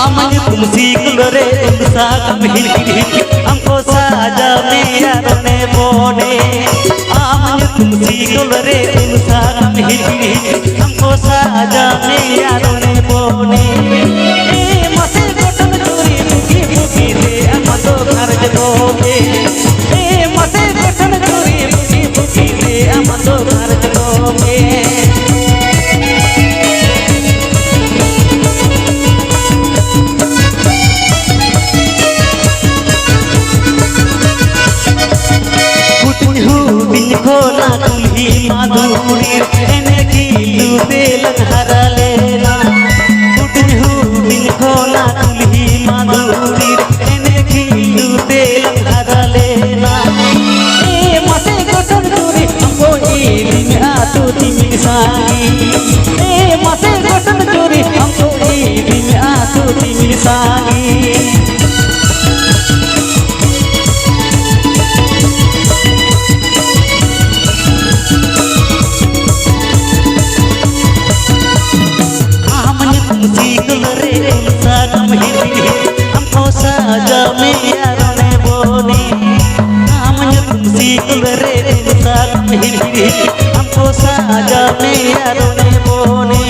ᱟᱢ ᱧᱩᱛᱩᱢ ᱥᱤᱠᱞᱚ ᱨᱮ ᱩᱞ ᱥᱟᱠᱟᱢ ᱦᱤᱲᱦᱤᱲ ᱦᱤᱲᱦᱤᱲ ᱟᱢ ᱠᱚ ᱥᱟᱡᱟᱣ ᱢᱮᱭᱟ ᱨᱚᱱᱮ ᱵᱚᱱᱮ᱾ ᱟᱢ ᱧᱩᱛᱩᱢ ᱥᱤᱠᱞᱚ ᱨᱮ ᱩᱞ ᱥᱟᱠᱟᱢ ᱦᱤᱲᱦᱤᱲ ᱦᱤᱲᱦᱤᱲ ᱟᱢ ᱠᱚ ᱥᱟᱡᱟᱣ ᱢᱮᱭᱟ ᱨᱚᱱᱮ ᱵᱚᱱᱮ᱾ ᱮ ᱢᱟᱥᱮ ᱜᱚᱴᱷᱚᱱ ᱡᱩᱨᱤ ᱵᱩᱜᱤ ᱵᱩᱜᱤ ᱨᱮ ᱟᱢ ᱫᱚ ᱜᱷᱟᱨᱚᱸᱡᱽ ᱫᱚ ᱜᱮ᱾ ᱮ ᱢᱟᱥᱮ ᱜᱚᱴᱷᱚᱱ ᱡᱩᱨᱤ ᱵᱩᱜᱤ ᱵᱩᱜᱤ ᱨᱮ ᱟᱢ ᱫᱚ ᱜᱷᱟᱨᱚᱸᱡᱽ ᱫᱚ ᱜᱮ᱾ ᱦᱩᱰᱤᱧ ᱦᱩᱰᱤᱧ ᱠᱷᱚᱱᱟᱜ ᱠᱩᱞᱦᱤ ᱢᱟᱫᱷᱩᱨᱤ ᱨᱮ ᱮᱱᱮᱡ ᱮᱱᱮᱡ ᱠᱷᱤᱞᱰᱩ ᱛᱮᱞᱟᱝ ᱦᱟᱨᱟ ᱞᱮᱱᱟ᱾ ᱦᱩᱰᱤᱧ ᱦᱩᱰᱤᱧ ᱠᱷᱚᱱᱟᱜ ᱠᱩᱞᱦᱤ ᱢᱟᱫᱷᱩᱨᱤ ᱨᱮ ᱮᱱᱮᱡ ᱠᱷᱤᱞᱰᱩ ᱛᱮᱞᱟᱝ ᱦᱟᱨᱟ ᱞᱮᱱᱟ᱾ ᱮ ᱢᱟᱥᱮ ᱜᱚᱴᱚᱱ ᱪᱩᱨᱤ ᱟᱢ ᱠᱚ ᱤᱫᱤ ᱢᱮ ᱟᱹᱛᱩ ᱛᱤᱢᱤᱞ ᱥᱟᱸᱜᱤ᱾ ᱮ ᱢᱟᱥᱮ ᱜᱚᱴᱚᱱ ᱪᱩᱨᱤ ᱟᱢ ᱠᱚ ᱤᱫᱤ ᱢᱮ ᱟᱹᱛᱩ ᱛᱤᱢᱤᱞ ᱥᱟᱸᱜᱤ᱾ ᱟᱢ ᱧᱩᱛᱩᱢ ᱥᱤᱠᱞ ᱨᱮ ᱩᱞ ᱥᱟᱠᱟᱢ ᱦᱤᱨᱤ ᱦᱤᱨᱤ ᱟᱢ ᱠᱚ ᱥᱟᱡᱟᱣ ᱢᱮᱭᱟ ᱨᱚᱱᱮ ᱵᱚᱱᱮ᱾ ᱟᱢ ᱧᱩᱛᱩᱢ ᱥᱤᱠᱞ ᱨᱮ ᱩᱞ ᱥᱟᱠᱟᱢ ᱦᱤᱨᱤ ᱦᱤᱨᱤ ᱟᱢ ᱠᱚ ᱥᱟᱡᱟᱣ ᱢᱮᱭᱟ ᱨᱚᱱᱮ ᱵᱚᱱᱮ᱾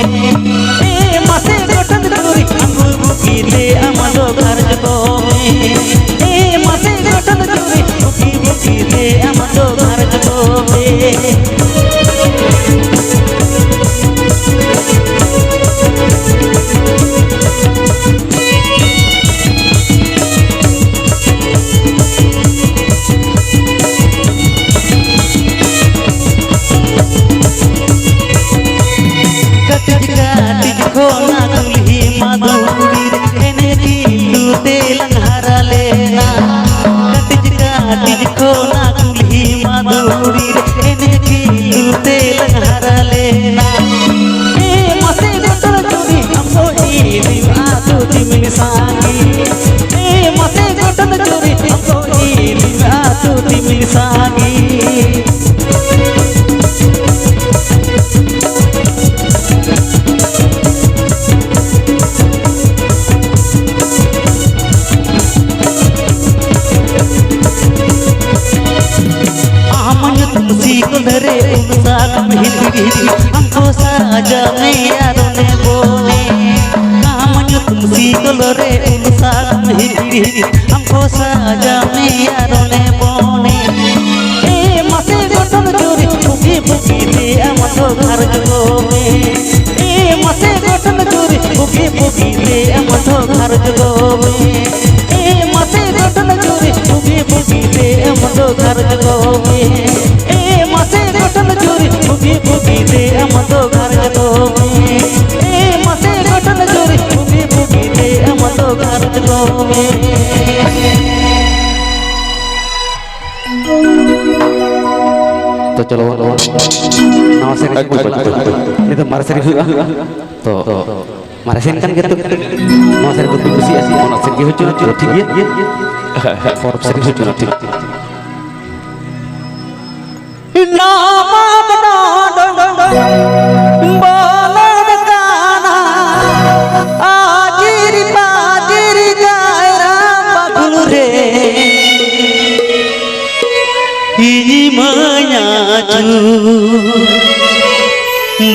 ᱮ ᱢᱟᱥᱮ ᱜᱚᱴᱚᱱ ᱪᱩᱨᱤ ᱟᱢ ᱵᱩᱜᱤ ᱛᱮ ᱟᱢ ᱫᱚ ᱜᱷᱟᱨᱚᱸᱡᱽ ᱠᱚ ᱢᱮ᱾ ᱮ ᱢᱟᱥᱮ ᱜᱚᱴᱚᱱ ᱪᱩᱨᱤ ᱵᱩᱜᱤ ᱵᱩᱜᱤ ᱛᱮ ᱟᱢ ᱫᱚ ᱜᱷᱟᱨᱚᱸᱡᱽ ᱠᱚ ᱢᱮ᱾ ᱠᱟᱹᱴᱤᱡ ᱠᱟᱹᱴᱤᱡ ᱠᱷᱚᱱᱟᱜ ᱠᱩᱞᱦᱤ ᱢᱟᱫᱷᱩᱨᱤ ᱨᱮ ᱮᱱᱮᱡ ᱠᱷᱤᱞᱰᱩ ᱛᱮᱞᱟᱝ ᱦᱟᱨᱟ ᱞᱮᱱᱟ᱾ ᱠᱟᱹᱴᱤᱡ ᱠᱟᱹᱴᱤᱡ ᱠᱷᱚᱱᱟᱜ ᱠᱩᱞᱦᱤ ᱢᱟᱫᱷᱩᱨᱤ ᱨᱮ ᱮᱱᱮᱡ ᱠᱷᱤᱞᱰᱩ ᱛᱮᱞᱟᱝ ᱦᱟᱨᱟ ᱞᱮᱱᱟ᱾ ᱮ ᱢᱟᱥᱮ ᱜᱚᱴᱚᱱ ᱪᱩᱨᱤ ᱟᱢ ᱫᱚ ᱤᱧ ᱟᱹᱛᱩ ᱛᱤᱢᱤᱞ ᱥᱟᱸᱜᱤ᱾ ᱮ ᱢᱟᱥᱮ ᱜᱚᱴᱚᱱ ᱪᱩᱨᱤ ᱟᱢ ᱫᱚ ᱤᱧ ᱟᱹᱛᱩ ᱛᱤᱢᱤᱞ ᱥᱟᱸᱜᱤ᱾ ᱟᱢ ᱧᱩᱛᱩᱢ ᱥᱤᱠᱞ ᱨᱮ ᱩᱞ ᱥᱟᱠᱟᱢ ᱦᱤᱨᱤ ᱦᱤᱨᱤ ᱟᱢ ᱠᱚ ᱥᱟᱡᱟᱣ ᱢᱮᱭᱟ ᱨᱚᱱᱮ ᱵᱚᱱᱮ᱾ ᱟᱢ ᱧᱩᱛᱩᱢ ᱥᱤᱠᱞ ᱨᱮ ᱩᱞ ᱥᱟᱠᱟᱢ ᱦᱤᱨᱤ ᱦᱤᱨᱤ ᱟᱢ ᱠᱚ ᱥᱟᱡᱟᱣ ᱢᱮᱭᱟ ᱨᱚᱱᱮ ᱵᱚᱱᱮ᱾ ᱮ ᱢᱟᱥᱮ ᱜᱚᱴᱚᱱ ᱪᱩᱨᱤ ᱵᱩᱜᱤ ᱵᱩᱜᱤ ᱛᱮ ᱟᱢ ᱫᱚ ᱜᱷᱟᱨᱚᱸᱡᱽ ᱠᱚ ᱢᱮ᱾ ᱮ ᱢᱟᱥᱮ ᱜᱚᱴᱚᱱ ᱪᱩᱨᱤ ᱵᱩᱜᱤ ᱵᱩᱜᱤ ᱛᱮ ᱟᱢ ᱫᱚ ᱜᱷᱟᱨᱚᱸᱡᱽ ᱠᱚ ᱢᱮ᱾ ᱮ ᱢᱟᱥᱮ ᱜᱚᱴᱚᱱ ᱪᱩᱨᱤ ᱵᱩᱜᱤ ᱵᱩᱜᱤ ᱛᱮ ᱟᱢ ᱫᱚ ᱜᱷᱟᱨᱚᱸᱡᱽ ᱠᱚ ᱢᱮ᱾ ᱮ ᱢᱟᱥᱮ ᱜᱚᱴᱚᱱ ᱪᱩᱨᱤ ᱵᱩᱜᱤ ᱵᱩᱜᱤ ᱛᱮ ᱟᱢ ᱠᱚᱢᱮ, ᱮ ᱢᱟᱥᱮ ᱜᱷᱚᱴᱚᱱ ᱡᱳᱨ, ᱵᱩᱜᱤ ᱵᱩᱜᱤ ᱛᱮ ᱟᱢ ᱫᱚ ᱜᱷᱟᱨᱚᱸᱡᱽ ᱠᱚᱢᱮ᱾ ᱛᱚ ᱪᱚᱞᱚ, ᱱᱟᱣᱟ ᱥᱮᱨᱮᱧ ᱟᱹᱜᱩ ᱵᱟᱹᱧ ᱵᱟᱹᱧ ᱵᱟᱹᱧ᱾ ᱱᱤᱛᱚᱜ ᱢᱟᱨᱮ ᱥᱮᱨᱮᱧ ᱦᱩᱭᱩᱜᱼᱟ᱾ ᱛᱚ ᱢᱟᱨᱮ ᱥᱮᱨᱮᱧ ᱠᱟᱱ ᱜᱮᱭᱟ ᱛᱚ᱾ ᱱᱟᱣᱟ ᱥᱮᱨᱮᱧ ᱫᱚ ᱯᱮ ᱠᱩᱥᱤᱭᱟᱜᱼᱟ ᱥᱮ? ᱚᱱᱟ ᱥᱮᱨᱮᱧ ᱜᱮ ᱦᱩᱭ ᱦᱚᱪᱚ, ᱴᱷᱤᱠ ᱜᱮᱭᱟ᱾ ᱯᱚᱨᱚᱵᱽ ᱥᱮᱨᱮᱧ ᱦᱩᱭ ᱦᱚᱪᱚ, ᱴᱷᱤᱠ᱾ ᱱᱟᱢᱟᱢ ᱱᱚᱰᱚᱢ ᱵᱚᱞᱚᱱ ᱠᱟᱱᱟ, ᱟᱡᱤᱨ ᱯᱟᱡᱤᱨ ᱠᱟᱭᱨᱟ ᱵᱟᱠᱷᱩᱞ ᱨᱮ᱾ ᱤᱧ ᱢᱟᱧ ᱟᱹᱪᱩᱨ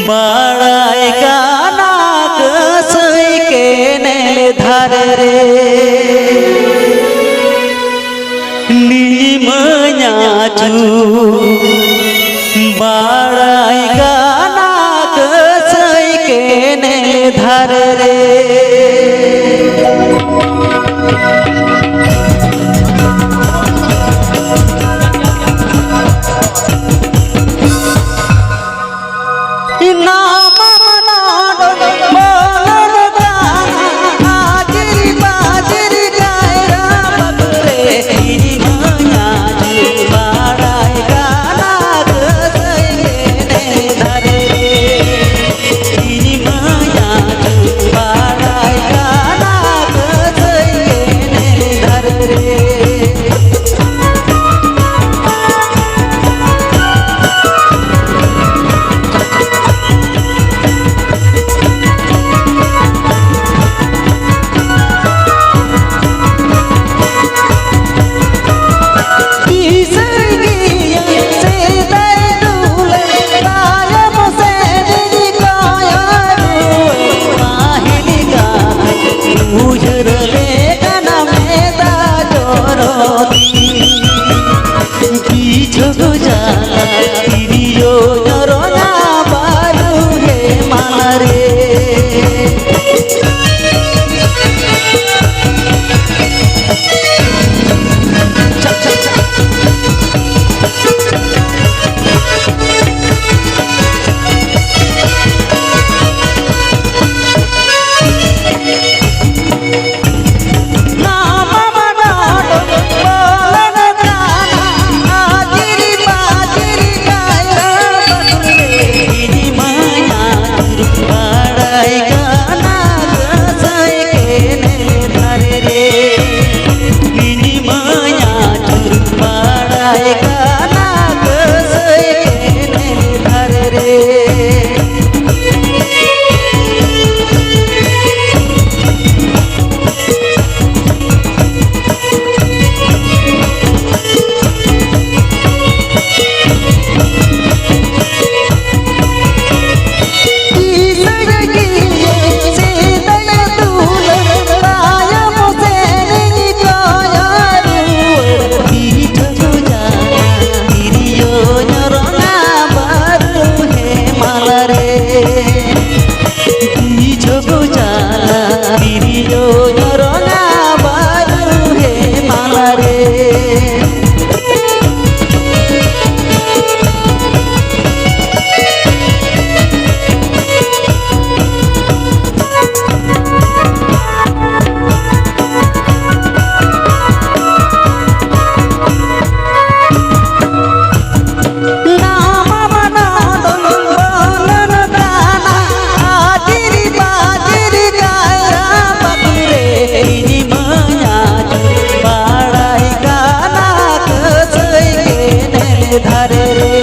ᱵᱟᱲᱟᱭ ᱠᱟᱱᱟ ᱠᱟᱹᱥᱟᱹᱭ ᱠᱮᱱᱮᱞ ᱫᱷᱟᱨᱮ ᱨᱮ᱾ ᱱᱤᱢᱟᱹᱧ ᱟᱹᱪᱩᱨ ᱵᱟᱲᱟᱭ ᱠᱟᱱᱟ ᱠᱟᱹᱥᱟᱹᱭ ᱠᱮᱱᱮᱞ ᱫᱷᱟᱨᱮ ᱨᱮ᱾ ᱡᱷᱚᱜᱚ ᱡᱟᱞᱟ ᱛᱤᱨᱭᱳ ᱧᱚᱨᱚᱜᱟ ᱵᱟᱨᱩ ᱦᱮ ᱢᱟᱞᱟ ᱨᱮ᱾ ᱫᱷᱟᱨᱮ ᱨᱮ ᱤᱧ ᱢᱟᱧ ᱟᱹᱪᱩᱨ ᱵᱟᱲᱟᱭ ᱠᱟᱱᱟ ᱠᱟᱹᱥᱟᱹᱭ ᱠᱮᱱᱮᱞ ᱫᱷᱟᱨᱮ ᱨᱮ᱾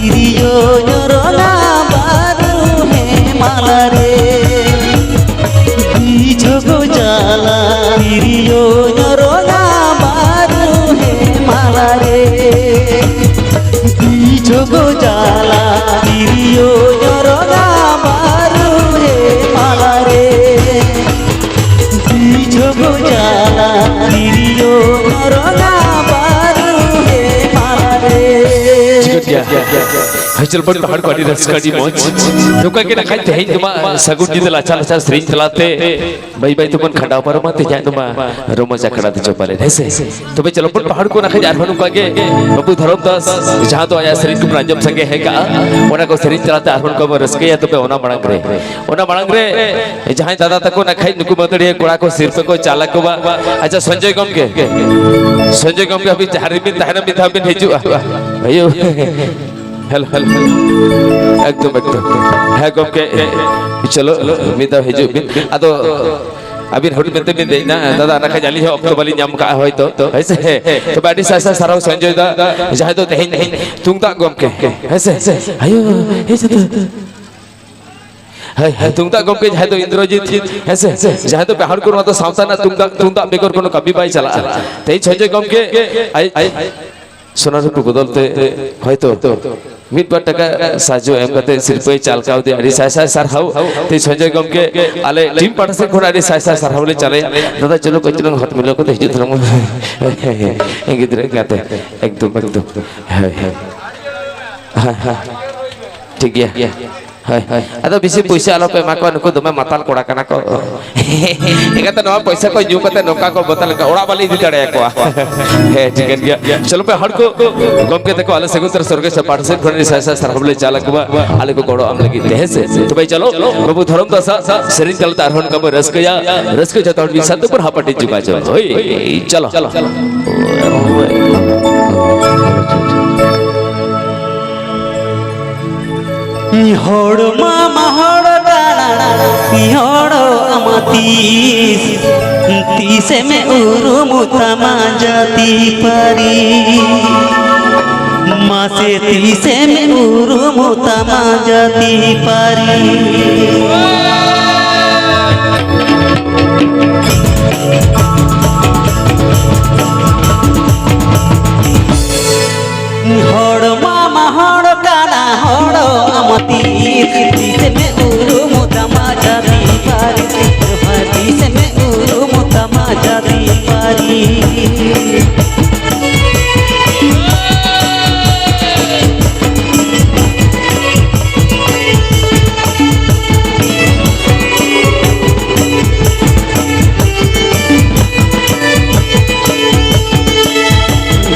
ᱛᱤᱨᱭᱳ ᱧᱚᱨᱚᱜᱟ ᱵᱟᱨᱩ ᱦᱮ ᱢᱟᱞᱟ ᱨᱮ᱾ ᱡᱷᱚᱜᱚ ᱡᱟᱞᱟ ᱛᱤᱨᱭᱳ ᱧᱚᱨᱚᱜᱟ ᱵᱟᱨᱩ ᱦᱮ ᱢᱟᱞᱟ ᱨᱮ᱾ ᱡᱷᱚᱜᱚ ᱡᱟᱞᱟ ᱛᱤᱨᱭᱳ ᱧᱚᱨᱚᱜᱟ ᱵᱟᱨᱩ ᱦᱮ ᱢᱟᱞᱟ ᱨᱮ᱾ ᱡᱷᱚᱜᱚ ᱡᱟᱞᱟ ᱛᱤᱨᱭᱳ ᱧᱚᱨᱚᱜᱟ ᱵᱟᱨᱩ ᱦᱮ ᱢᱟᱞᱟ ᱨᱮ᱾ ᱴᱷᱤᱠ ᱜᱮᱭᱟ᱾ ᱦᱟᱹᱡᱨᱟᱵᱟᱫᱽ ᱯᱟᱦᱟᱲ ᱠᱚ ᱟᱹᱰᱤ ᱨᱟᱹᱥᱠᱟᱹ, ᱟᱹᱰᱤ ᱢᱚᱡᱽ᱾ ᱱᱚᱝᱠᱟ ᱜᱮ ᱱᱟᱠᱷᱟᱡ ᱛᱮᱦᱮᱧ ᱫᱚ ᱢᱟ ᱥᱟᱹᱜᱩᱱ ᱧᱤᱫᱟᱹ ᱞᱟᱪᱷᱟ ᱞᱟᱪᱷᱟ ᱥᱮᱨᱮᱧ ᱛᱟᱞᱟᱛᱮ ᱵᱟᱹᱭ ᱵᱟᱹᱭ ᱛᱮᱵᱚᱱ ᱠᱷᱟᱸᱰᱟᱣ ᱯᱟᱨᱚᱢᱟ, ᱛᱮᱦᱮᱧᱟᱜ ᱫᱚ ᱢᱟ ᱨᱚᱢᱚᱡᱽ ᱟᱠᱷᱲᱟ ᱫᱚ ᱪᱚᱯᱟᱞᱮᱱ, ᱦᱮᱸ ᱥᱮ? ᱛᱚᱵᱮ ᱪᱚᱞᱚ ᱵᱚᱱ ᱯᱟᱦᱟᱲ ᱠᱚ ᱱᱟᱠᱷᱟᱡ ᱟᱨᱦᱚᱸ ᱱᱚᱝᱠᱟ ᱜᱮ ᱵᱟᱹᱵᱩ ᱫᱷᱚᱨᱚᱢ ᱫᱟᱥ ᱡᱟᱦᱟᱸ ᱫᱚ ᱟᱭᱟᱜ ᱥᱮᱨᱮᱧ ᱠᱚᱵᱚᱱ ᱟᱸᱡᱚᱢ ᱥᱟᱸᱜᱮ ᱦᱮᱡ ᱠᱟᱜᱼᱟ, ᱚᱱᱟ ᱠᱚ ᱥᱮᱨᱮᱧ ᱛᱟᱞᱟᱛᱮ ᱟᱨᱦᱚᱸ ᱱᱚᱝᱠᱟ ᱵᱚᱱ ᱨᱟᱹᱥᱠᱟᱹᱭᱟ᱾ ᱛᱚᱵᱮ ᱚᱱᱟ ᱢᱟᱲᱟᱝ ᱨᱮ, ᱚᱱᱟ ᱢᱟᱲᱟᱝ ᱨᱮ ᱡᱟᱦᱟᱸᱭ ᱫᱟᱫᱟ ᱛᱟᱠᱚ ᱱᱟᱠᱷᱟᱡ ᱱᱩᱠᱩ ᱢᱟᱹᱫᱟᱹᱲᱤᱭᱟᱹ ᱠᱚᱲᱟ ᱠᱚ ᱥᱤᱨᱯᱟᱹ ᱠᱚ ᱪᱟᱞ ᱟᱠᱚᱣᱟ᱾ ᱟᱪᱪᱷᱟ, ᱥᱚᱧᱡᱚᱭ ᱜᱚᱢᱠᱮ, ᱥᱚᱧᱡᱚᱭ ᱜᱚᱢᱠᱮ, ᱟᱹᱵᱤᱱ ᱡᱟᱦᱟᱸ ᱨᱮᱵᱤᱱ ᱛᱟᱦᱮᱱᱟ, ᱢᱤᱫ ᱫᱷᱟᱣ ᱵᱤᱱ ᱦᱤᱡᱩᱜᱼᱟ᱾ ᱟᱭᱳ᱾ Hello, hello, hello. ᱮᱠᱫᱚᱢ, ᱮᱠᱫᱚᱢ᱾ ᱦᱮᱸ ᱜᱚᱢᱠᱮ, ᱪᱚᱞᱚ, ᱢᱤᱫ ᱫᱷᱟᱣ ᱦᱤᱡᱩᱜ ᱵᱤᱱ᱾ ᱟᱫᱚ ᱟᱹᱵᱤᱱ ᱦᱩᱰᱤᱧ ᱢᱮᱱᱛᱮ ᱵᱤᱱ ᱫᱮᱡ ᱮᱱᱟ, ᱫᱟᱫᱟ, ᱚᱱᱟ ᱠᱷᱟᱡ ᱟᱹᱞᱤᱧ ᱦᱚᱸ ᱚᱠᱛᱚ ᱵᱟᱹᱞᱤᱧ ᱧᱟᱢ ᱠᱟᱜᱼᱟ ᱦᱚᱭᱛᱚ, ᱦᱮᱸ ᱥᱮ? ᱛᱚᱵᱮ ᱟᱹᱰᱤ ᱥᱟᱭ ᱥᱟᱭ ᱥᱟᱨᱦᱟᱣ ᱥᱚᱧᱡᱚᱭ ᱫᱟ, ᱡᱟᱦᱟᱸᱭ ᱫᱚ ᱛᱮᱦᱮᱧ ᱛᱩᱢᱫᱟᱜ ᱜᱚᱢᱠᱮ, ᱦᱮᱸ ᱥᱮ? ᱟᱭᱳ, ᱦᱮᱸ ᱥᱮ? ᱦᱳᱭ, ᱦᱳᱭ, ᱛᱩᱢᱫᱟᱜ ᱜᱚᱢᱠᱮ ᱡᱟᱦᱟᱸᱭ ᱫᱚ ᱤᱱᱫᱨᱚᱡᱤᱛ, ᱦᱮᱸ ᱥᱮ? ᱡᱟᱦᱟᱸᱭ ᱫᱚ ᱯᱮ ᱦᱚᱲ ᱠᱚ ᱱᱚᱣᱟ ᱫᱚ ᱥᱟᱶᱛᱟ ᱨᱮᱱᱟᱜ ᱛᱩᱢᱫᱟᱜ, ᱛᱩᱢᱫᱟᱜ ᱵᱮᱜᱚᱨ ᱠᱳᱱᱳ ᱠᱟᱹᱢᱤ ᱵᱟᱭ ᱪᱟᱞᱟᱜᱼᱟ᱾ ᱛᱮᱦᱮᱧ ᱥᱚᱧᱡᱚᱭ ᱜᱚᱢᱠᱮ ᱟᱡ, ᱟᱡ ᱥᱚᱱᱟ ᱨᱩᱯᱟᱹ ᱵᱚᱫᱚᱞ ᱛᱮ ᱦᱚᱭᱛᱚ ᱢᱤᱫ ᱵᱟᱨ ᱴᱟᱠᱟ ᱥᱟᱦᱟᱡᱽᱡᱚ ᱮᱢ ᱠᱟᱛᱮ ᱥᱤᱨᱯᱟᱹᱭ ᱪᱟᱞ ᱠᱟᱣᱫᱮᱭᱟ᱾ ᱟᱹᱰᱤ ᱥᱟᱭ ᱥᱟᱭ ᱥᱟᱨᱦᱟᱣ᱾ ᱛᱮ ᱥᱚᱧᱡᱚᱭ ᱜᱚᱢᱠᱮ, ᱟᱞᱮ ᱴᱤᱢ ᱯᱟᱦᱴᱟ ᱥᱮᱫ ᱠᱷᱚᱱ ᱟᱹᱰᱤ ᱥᱟᱭ ᱥᱟᱭ ᱥᱟᱨᱦᱟᱣ ᱞᱮ ᱪᱟᱞᱮᱭᱟ᱾ ᱫᱟᱫᱟ, ᱪᱚᱞᱚ ᱠᱟᱹᱡ ᱪᱩᱞᱩᱝ ᱦᱟᱛ ᱢᱤᱞᱟᱹᱣ ᱠᱟᱛᱮ ᱦᱤᱡᱩᱜ ᱛᱟᱞᱟᱝ ᱢᱮ᱾ ᱜᱤᱫᱽᱨᱟᱹ ᱜᱟᱛᱮ, ᱮᱠᱫᱚᱢ, ᱮᱠᱫᱚᱢ᱾ ᱦᱳᱭ, ᱦᱳᱭ᱾ ᱦᱮᱸ, ᱦᱮᱸ᱾ ᱴᱷᱤᱠ ᱜᱮᱭᱟ᱾ ᱦᱳᱭ, ᱦᱳᱭ᱾ ᱟᱫᱚ ᱵᱮᱥᱤ ᱯᱩᱭᱥᱟᱹ ᱟᱞᱚᱯᱮ ᱮᱢᱟ ᱠᱚᱣᱟ, ᱱᱩᱠᱩ ᱫᱚᱢᱮ ᱢᱟᱛᱟᱞ ᱠᱚᱲᱟ ᱠᱟᱱᱟ ᱠᱚ᱾ ᱮᱱᱠᱷᱟᱱ ᱱᱚᱣᱟ ᱯᱚᱭᱥᱟ ᱠᱚ ᱧᱩ ᱠᱟᱛᱮ ᱱᱚᱝᱠᱟ ᱠᱚ ᱵᱚᱛᱟ ᱞᱮᱱᱠᱷᱟᱱ ᱚᱲᱟᱜ ᱵᱟᱞᱮ ᱤᱫᱤ ᱫᱟᱲᱮᱭᱟᱠᱚᱣᱟ᱾ ᱦᱮᱸ, ᱴᱷᱤᱠᱟᱹᱱ ᱜᱮᱭᱟ᱾ ᱪᱚᱞᱚ ᱯᱮ ᱦᱚᱲ ᱠᱚ, ᱜᱚᱢᱠᱮ ᱛᱟᱠᱚ ᱟᱞᱮ ᱥᱮᱜᱩᱱ ᱛᱟᱨᱟ ᱥᱚᱨᱜᱮᱥ ᱯᱟᱦᱴᱟ ᱥᱮᱫ ᱠᱷᱚᱱ ᱟᱹᱰᱤ ᱥᱟᱭ ᱥᱟᱭ ᱥᱟᱨᱦᱟᱣ ᱞᱮ ᱪᱟᱞ ᱟᱠᱚᱣᱟ, ᱟᱞᱮ ᱠᱚ ᱜᱚᱲᱚ ᱟᱢ ᱞᱟᱹᱜᱤᱫ ᱛᱮ, ᱦᱮᱸ ᱥᱮ? ᱛᱚᱵᱮ ᱪᱚᱞᱚ, ᱵᱟᱹᱵᱩ ᱫᱷᱚᱨᱚᱢ ᱫᱟᱥ ᱟᱜ ᱥᱮᱨᱮᱧ ᱛᱟᱞᱟᱛᱮ ᱟᱨᱦᱚᱸ ᱚᱱᱠᱟ ᱵᱚ ᱨᱟᱹᱥᱠᱟᱹᱭᱟ, ᱨᱟᱹᱥᱠᱟᱹ ᱡᱚᱛᱚ ᱦᱚᱲ ᱢᱤᱫ ᱥᱟᱶᱛᱮ ᱵᱚᱱ ᱦᱟᱯᱟᱴᱤᱧ ᱡᱚᱜᱟᱡᱚᱜ᱾ ᱦᱳᱭ, ᱪᱚᱞᱚ᱾ ᱦᱚᱲ ᱢᱟ ᱢᱟ ᱦᱚᱲ ᱠᱟᱱᱟ, ᱦᱚᱲ ᱟᱢ ᱛᱤᱥ, ᱛᱤᱥᱮᱢ ᱩᱨᱩᱢ ᱛᱟᱢᱟ ᱡᱟᱹᱛᱤ ᱯᱟᱹᱨᱤᱥ? ᱢᱟᱥᱮ ᱛᱤᱥᱮᱢ ᱩᱨᱩᱢ ᱛᱟᱢᱟ ᱡᱟᱹᱛᱤ ᱯᱟᱹᱨᱤᱥ? ᱦᱚᱲ ᱢᱟ ᱢᱟ ᱦᱚᱲ ᱠᱟᱱᱟ, ᱦᱚᱲ ᱟᱢ ᱛᱤᱥ, ᱛᱤᱥᱮᱢ ᱩᱨᱩᱢ ᱛᱟᱢᱟ ᱡᱟᱹᱛᱤ ᱯᱟᱹᱨᱤᱥ? ᱛᱤᱥᱮᱢ ᱩᱨᱩᱢ ᱛᱟᱢᱟ ᱡᱟᱹᱛᱤ ᱯᱟᱹᱨᱤᱥ?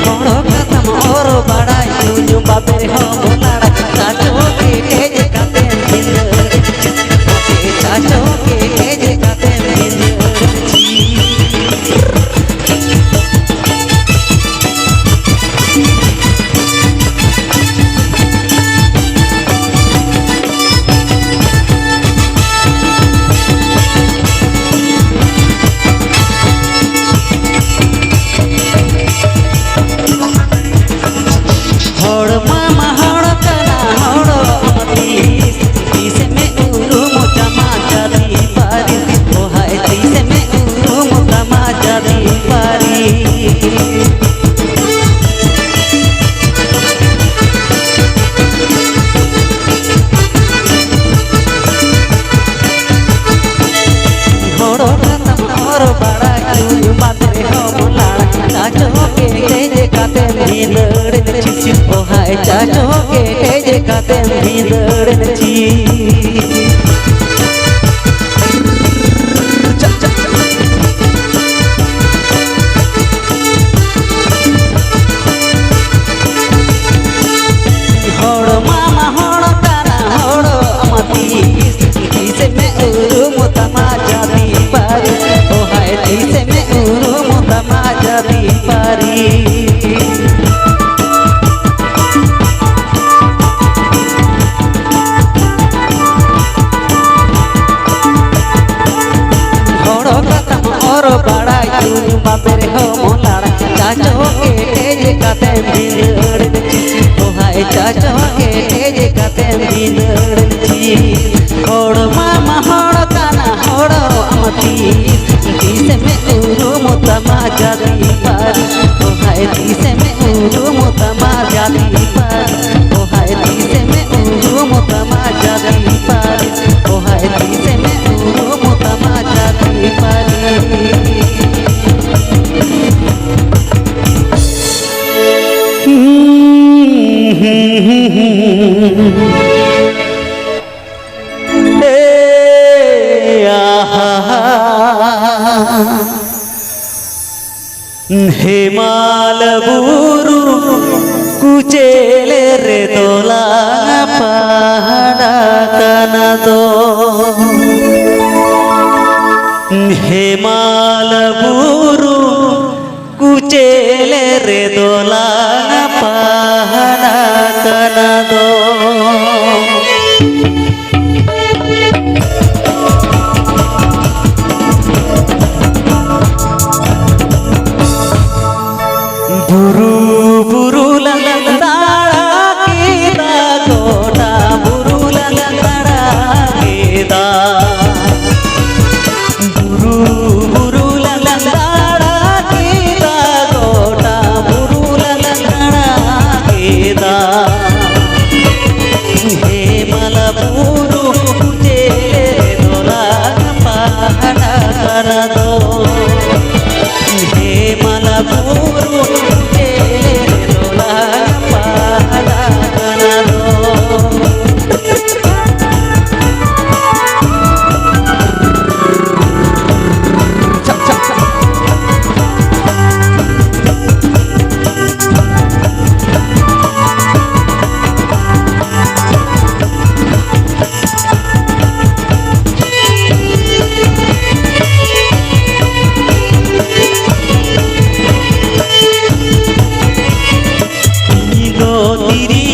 ᱦᱚᱲ ᱠᱟᱛᱷᱟᱢ ᱚᱨ ᱵᱟᱲᱟᱭ, ᱧᱩ ᱵᱟᱵᱮᱨ ᱦᱚᱸ ᱵᱚᱛᱟᱲ, ᱥᱟᱪᱚ ᱠᱮᱴᱮᱡ ᱠᱟᱛᱮᱢ ᱵᱷᱤᱸᱫᱟᱹᱲ, ᱥᱟᱪᱚ ᱠᱮᱴᱮᱡ ᱦᱟᱭ ᱪᱟᱪᱚ ᱠᱮᱴᱮᱡ ᱠᱟᱛᱮᱢ ᱵᱷᱤᱸᱫᱟᱹᱲ ᱮᱱ ᱪᱤ᱾ ᱦᱚᱲ ᱢᱟᱢᱟ ᱦᱚᱲ ᱠᱟᱱᱟ ᱦᱚᱲ ᱟᱢ ᱛᱤᱥ, ᱛᱤᱥ ᱢᱮ ᱩᱨᱩᱢ ᱛᱟᱢᱟ ᱡᱟᱹᱛᱤ ᱯᱟᱹᱨᱤᱥ᱾ ᱚ ᱦᱟᱭ ᱛᱤᱥ ᱢᱮ ᱩᱨᱩᱢ ᱛᱟᱢᱟ ᱡᱟᱹᱛᱤ ᱯᱟᱹᱨᱤᱥ᱾ ᱦᱚᱲ ᱠᱟᱛᱷᱟᱢ ᱚᱨ ᱵᱟᱲᱟᱭ ᱩᱱ ᱵᱟᱯᱮ ᱨᱮᱦᱚᱸ ᱢᱚᱞᱟᱲ᱾ ᱪᱟᱪᱚ ᱠᱮᱴᱮᱡ ᱠᱟᱛᱮᱢ ᱵᱷᱤᱸᱫᱟᱹᱲ ᱪᱤ᱾ ᱚ ᱦᱟᱭ ᱪᱟᱪᱚ ᱠᱮᱴᱮᱡ ᱠᱟᱛᱮᱢ ᱵᱷᱤᱸᱫᱟᱹᱲ ᱪᱤ᱾ ᱦᱚᱲ ᱢᱟᱢᱟ ᱦᱚᱲ ᱠᱟᱱᱟ ᱦᱚᱲ ᱟᱢ ᱛᱤᱥ, ᱛᱤᱥ ᱢᱮ ᱩᱨᱩᱢ ᱛᱟᱢᱟ ᱡᱟᱹᱛᱤ ᱯᱟᱹᱨᱤᱥ᱾ ᱚ ᱦᱟᱭ ᱛᱤᱥ ᱢᱮ ᱩᱨᱩᱢ ᱛᱟᱢᱟ ᱡᱟᱹᱛᱤ ᱯᱟᱹᱨᱤᱥ᱾ ᱚ ᱦᱟᱭ ᱛᱤᱥ ᱢᱮ ᱩᱨᱩᱢ ᱛᱟᱢᱟ ᱡᱟᱹᱛᱤ ᱯᱟᱹᱨᱤᱥ᱾ ᱚ ᱦᱟᱭ ᱛᱤᱥ ᱢᱮ ᱩᱨᱩᱢ ᱛᱟᱢᱟ ᱡᱟᱹᱛᱤ ᱯᱟᱹᱨᱤᱥ᱾ ᱮ ᱟᱦᱟ, ᱦᱮᱢᱟᱞ ᱵᱩᱨᱩ ᱠᱩᱪᱮᱞ ᱨᱮ ᱫᱚᱞᱟ ᱯᱟᱦᱟᱲᱟ ᱠᱟᱱᱟ ᱫᱚ᱾ ᱦᱮᱢᱟᱞ ᱵᱩᱨᱩ ᱠᱩᱪᱮᱞ ᱨᱮ ᱫᱚᱞᱟ ᱯᱟᱦᱟᱲᱟ ᱠᱟᱱᱟ ᱫᱚ᱾ ᱵᱩᱨᱩ ᱵᱩᱨᱩ ᱞᱟᱝ ᱫᱟᱬᱟ ᱠᱮᱫᱟ, ᱜᱚᱴᱟ ᱵᱩᱨᱩ ᱞᱟᱝ ᱫᱟᱬᱟ ᱠᱮᱫᱟ᱾ ᱵᱩᱨᱩ ᱵᱩᱨᱩ ᱞᱟᱝ ᱫᱟᱬᱟ ᱠᱮᱫᱟ, ᱜᱚᱴᱟ ᱵᱩᱨᱩ ᱞᱟᱝ ᱫᱟᱬᱟ ᱠᱮᱫᱟ᱾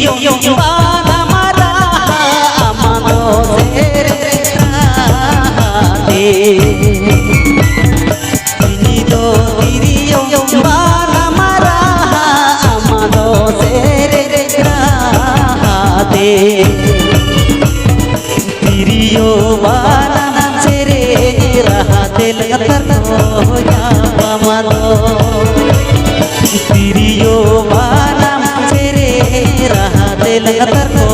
ᱵᱟᱱᱟᱢ ᱨᱟᱦᱟ ᱟᱢ ᱫᱚ ᱥᱮᱨᱮᱧ ᱨᱟᱦᱟ ᱛᱮ᱾ ᱤᱧ ᱫᱚ ᱛᱤᱨᱭᱳ ᱵᱟᱱᱟᱢ ᱨᱟᱦᱟ ᱟᱢ ᱫᱚ ᱥᱮᱨᱮᱧ ᱨᱟᱦᱟ ᱛᱮ᱾ ᱛᱤᱨᱭᱳ ᱵᱟᱱᱟᱢ ᱥᱮᱨᱮᱧ ᱨᱟᱦᱟ ᱛᱮ ᱞᱟᱛᱟᱨ ᱠᱚ ᱧᱟᱯᱟᱢᱟ ᱫᱚ᱾ ᱛᱤᱨᱭᱳ ᱵᱟᱱᱟᱢ ᱥᱮᱨᱮᱧ ᱨᱟᱦᱟ ᱛᱮ ᱞᱟᱛᱟᱨ ᱠᱚ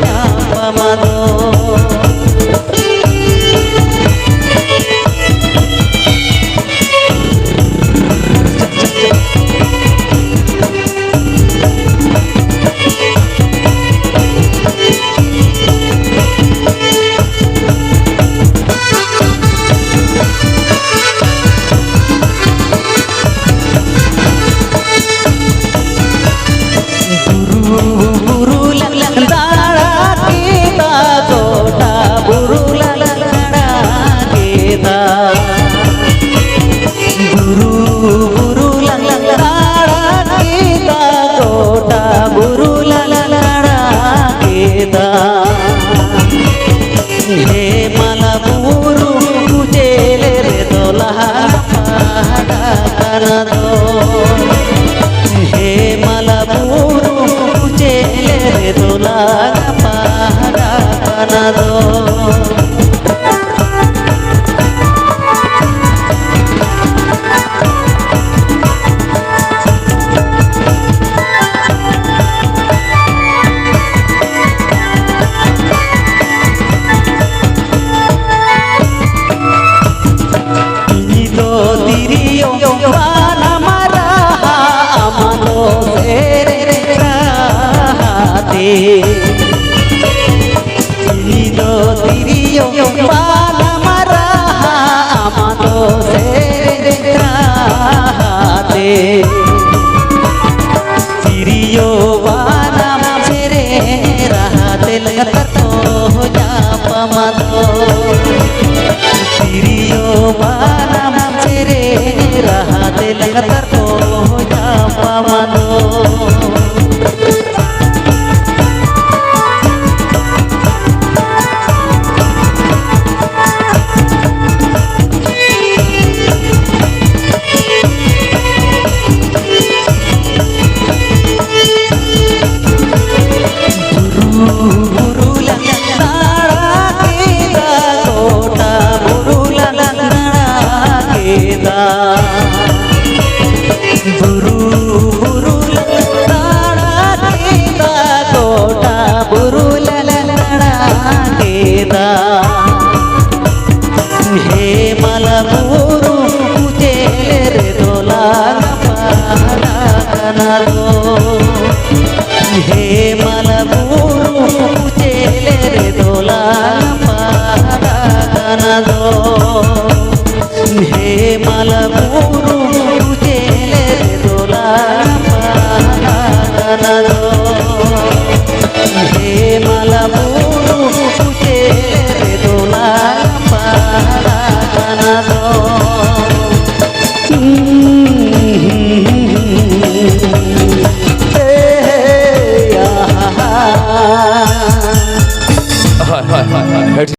ᱧᱟᱯᱟᱢᱟ ᱫᱚ᱾ ᱵᱩᱨᱩ ᱵᱩᱨᱩ ᱞᱟᱝ ᱫᱟᱬᱟ ᱠᱮᱫᱟ, ᱜᱚᱴᱟ ᱵᱩᱨᱩ ᱞᱟᱝ ᱫᱟᱬᱟ ᱠᱮᱫᱟ᱾ ᱵᱩᱨᱩ ᱵᱩᱨᱩ ᱞᱟᱝ ᱫᱟᱬᱟ ᱠᱮᱫᱟ, ᱜᱚᱴᱟ ᱵᱩᱨᱩ ᱞᱟᱝ ᱫᱟᱬᱟ ᱠᱮᱫᱟ᱾ ᱦᱮᱢᱟᱞ ᱵᱩᱨᱩ ᱠᱚᱪᱮᱞᱮ ᱨᱮᱫᱚ ᱞᱟᱦᱟ ᱯᱟᱦᱴᱟ ᱠᱟᱱᱟ ᱫᱚ᱾ ᱦᱮᱢᱟᱞ ᱵᱩᱨᱩ ᱠᱚᱪᱮᱞᱮ ᱨᱮᱫᱚ ᱞᱟᱦᱟ ᱯᱟᱦᱴᱟ ᱠᱟᱱᱟ ᱫᱚ᱾ ᱤᱧ ᱫᱚ ᱛᱤᱨᱭᱳ ᱵᱟᱱᱟᱢ ᱨᱟᱦᱟ, ᱟᱢ ᱫᱚ ᱥᱮᱨᱮᱧ ᱨᱟᱦᱟ ᱛᱮ᱾ ᱤᱧ ᱫᱚ ᱛᱤᱨᱭᱳ ᱵᱟᱱᱟᱢ ᱨᱟᱦᱟ, ᱟᱢ ᱫᱚ ᱥᱮᱨᱮᱧ ᱨᱟᱦᱟ ᱛᱮ᱾ ᱛᱤᱨᱭᱳ ᱵᱟᱱᱟᱢ ᱥᱮᱨᱮᱧ ᱨᱟᱦᱟ ᱛᱮ ᱞᱟᱛᱟᱨ ᱠᱚ ᱧᱟᱯᱟᱢᱟ ᱫᱚ᱾ ᱛᱤᱨᱭᱳ ᱵᱟᱱᱟᱢ ᱥᱮᱨᱮᱧ ᱨᱟᱦᱟ ᱛᱮ ᱞᱟᱛᱟᱨ ᱠᱚ ᱧᱟᱯᱟᱢᱟ ᱫᱚ᱾ ᱦᱮᱢᱟᱞ ᱵᱩᱨᱩ ᱪᱮᱞᱮ ᱨᱮᱫᱚ ᱞᱟᱝ ᱯᱟᱨᱟᱜ ᱠᱟᱱᱟ ᱫᱚ᱾ ᱦᱮᱢᱟᱞ ᱵᱩᱨᱩ ᱪᱮᱞᱮ ᱨᱮᱫᱚ ᱞᱟᱝ ᱯᱟᱨᱟᱜ ᱠᱟᱱᱟ ᱫᱚ᱾ ᱦᱮᱢᱟᱞ ᱵᱩᱨᱩ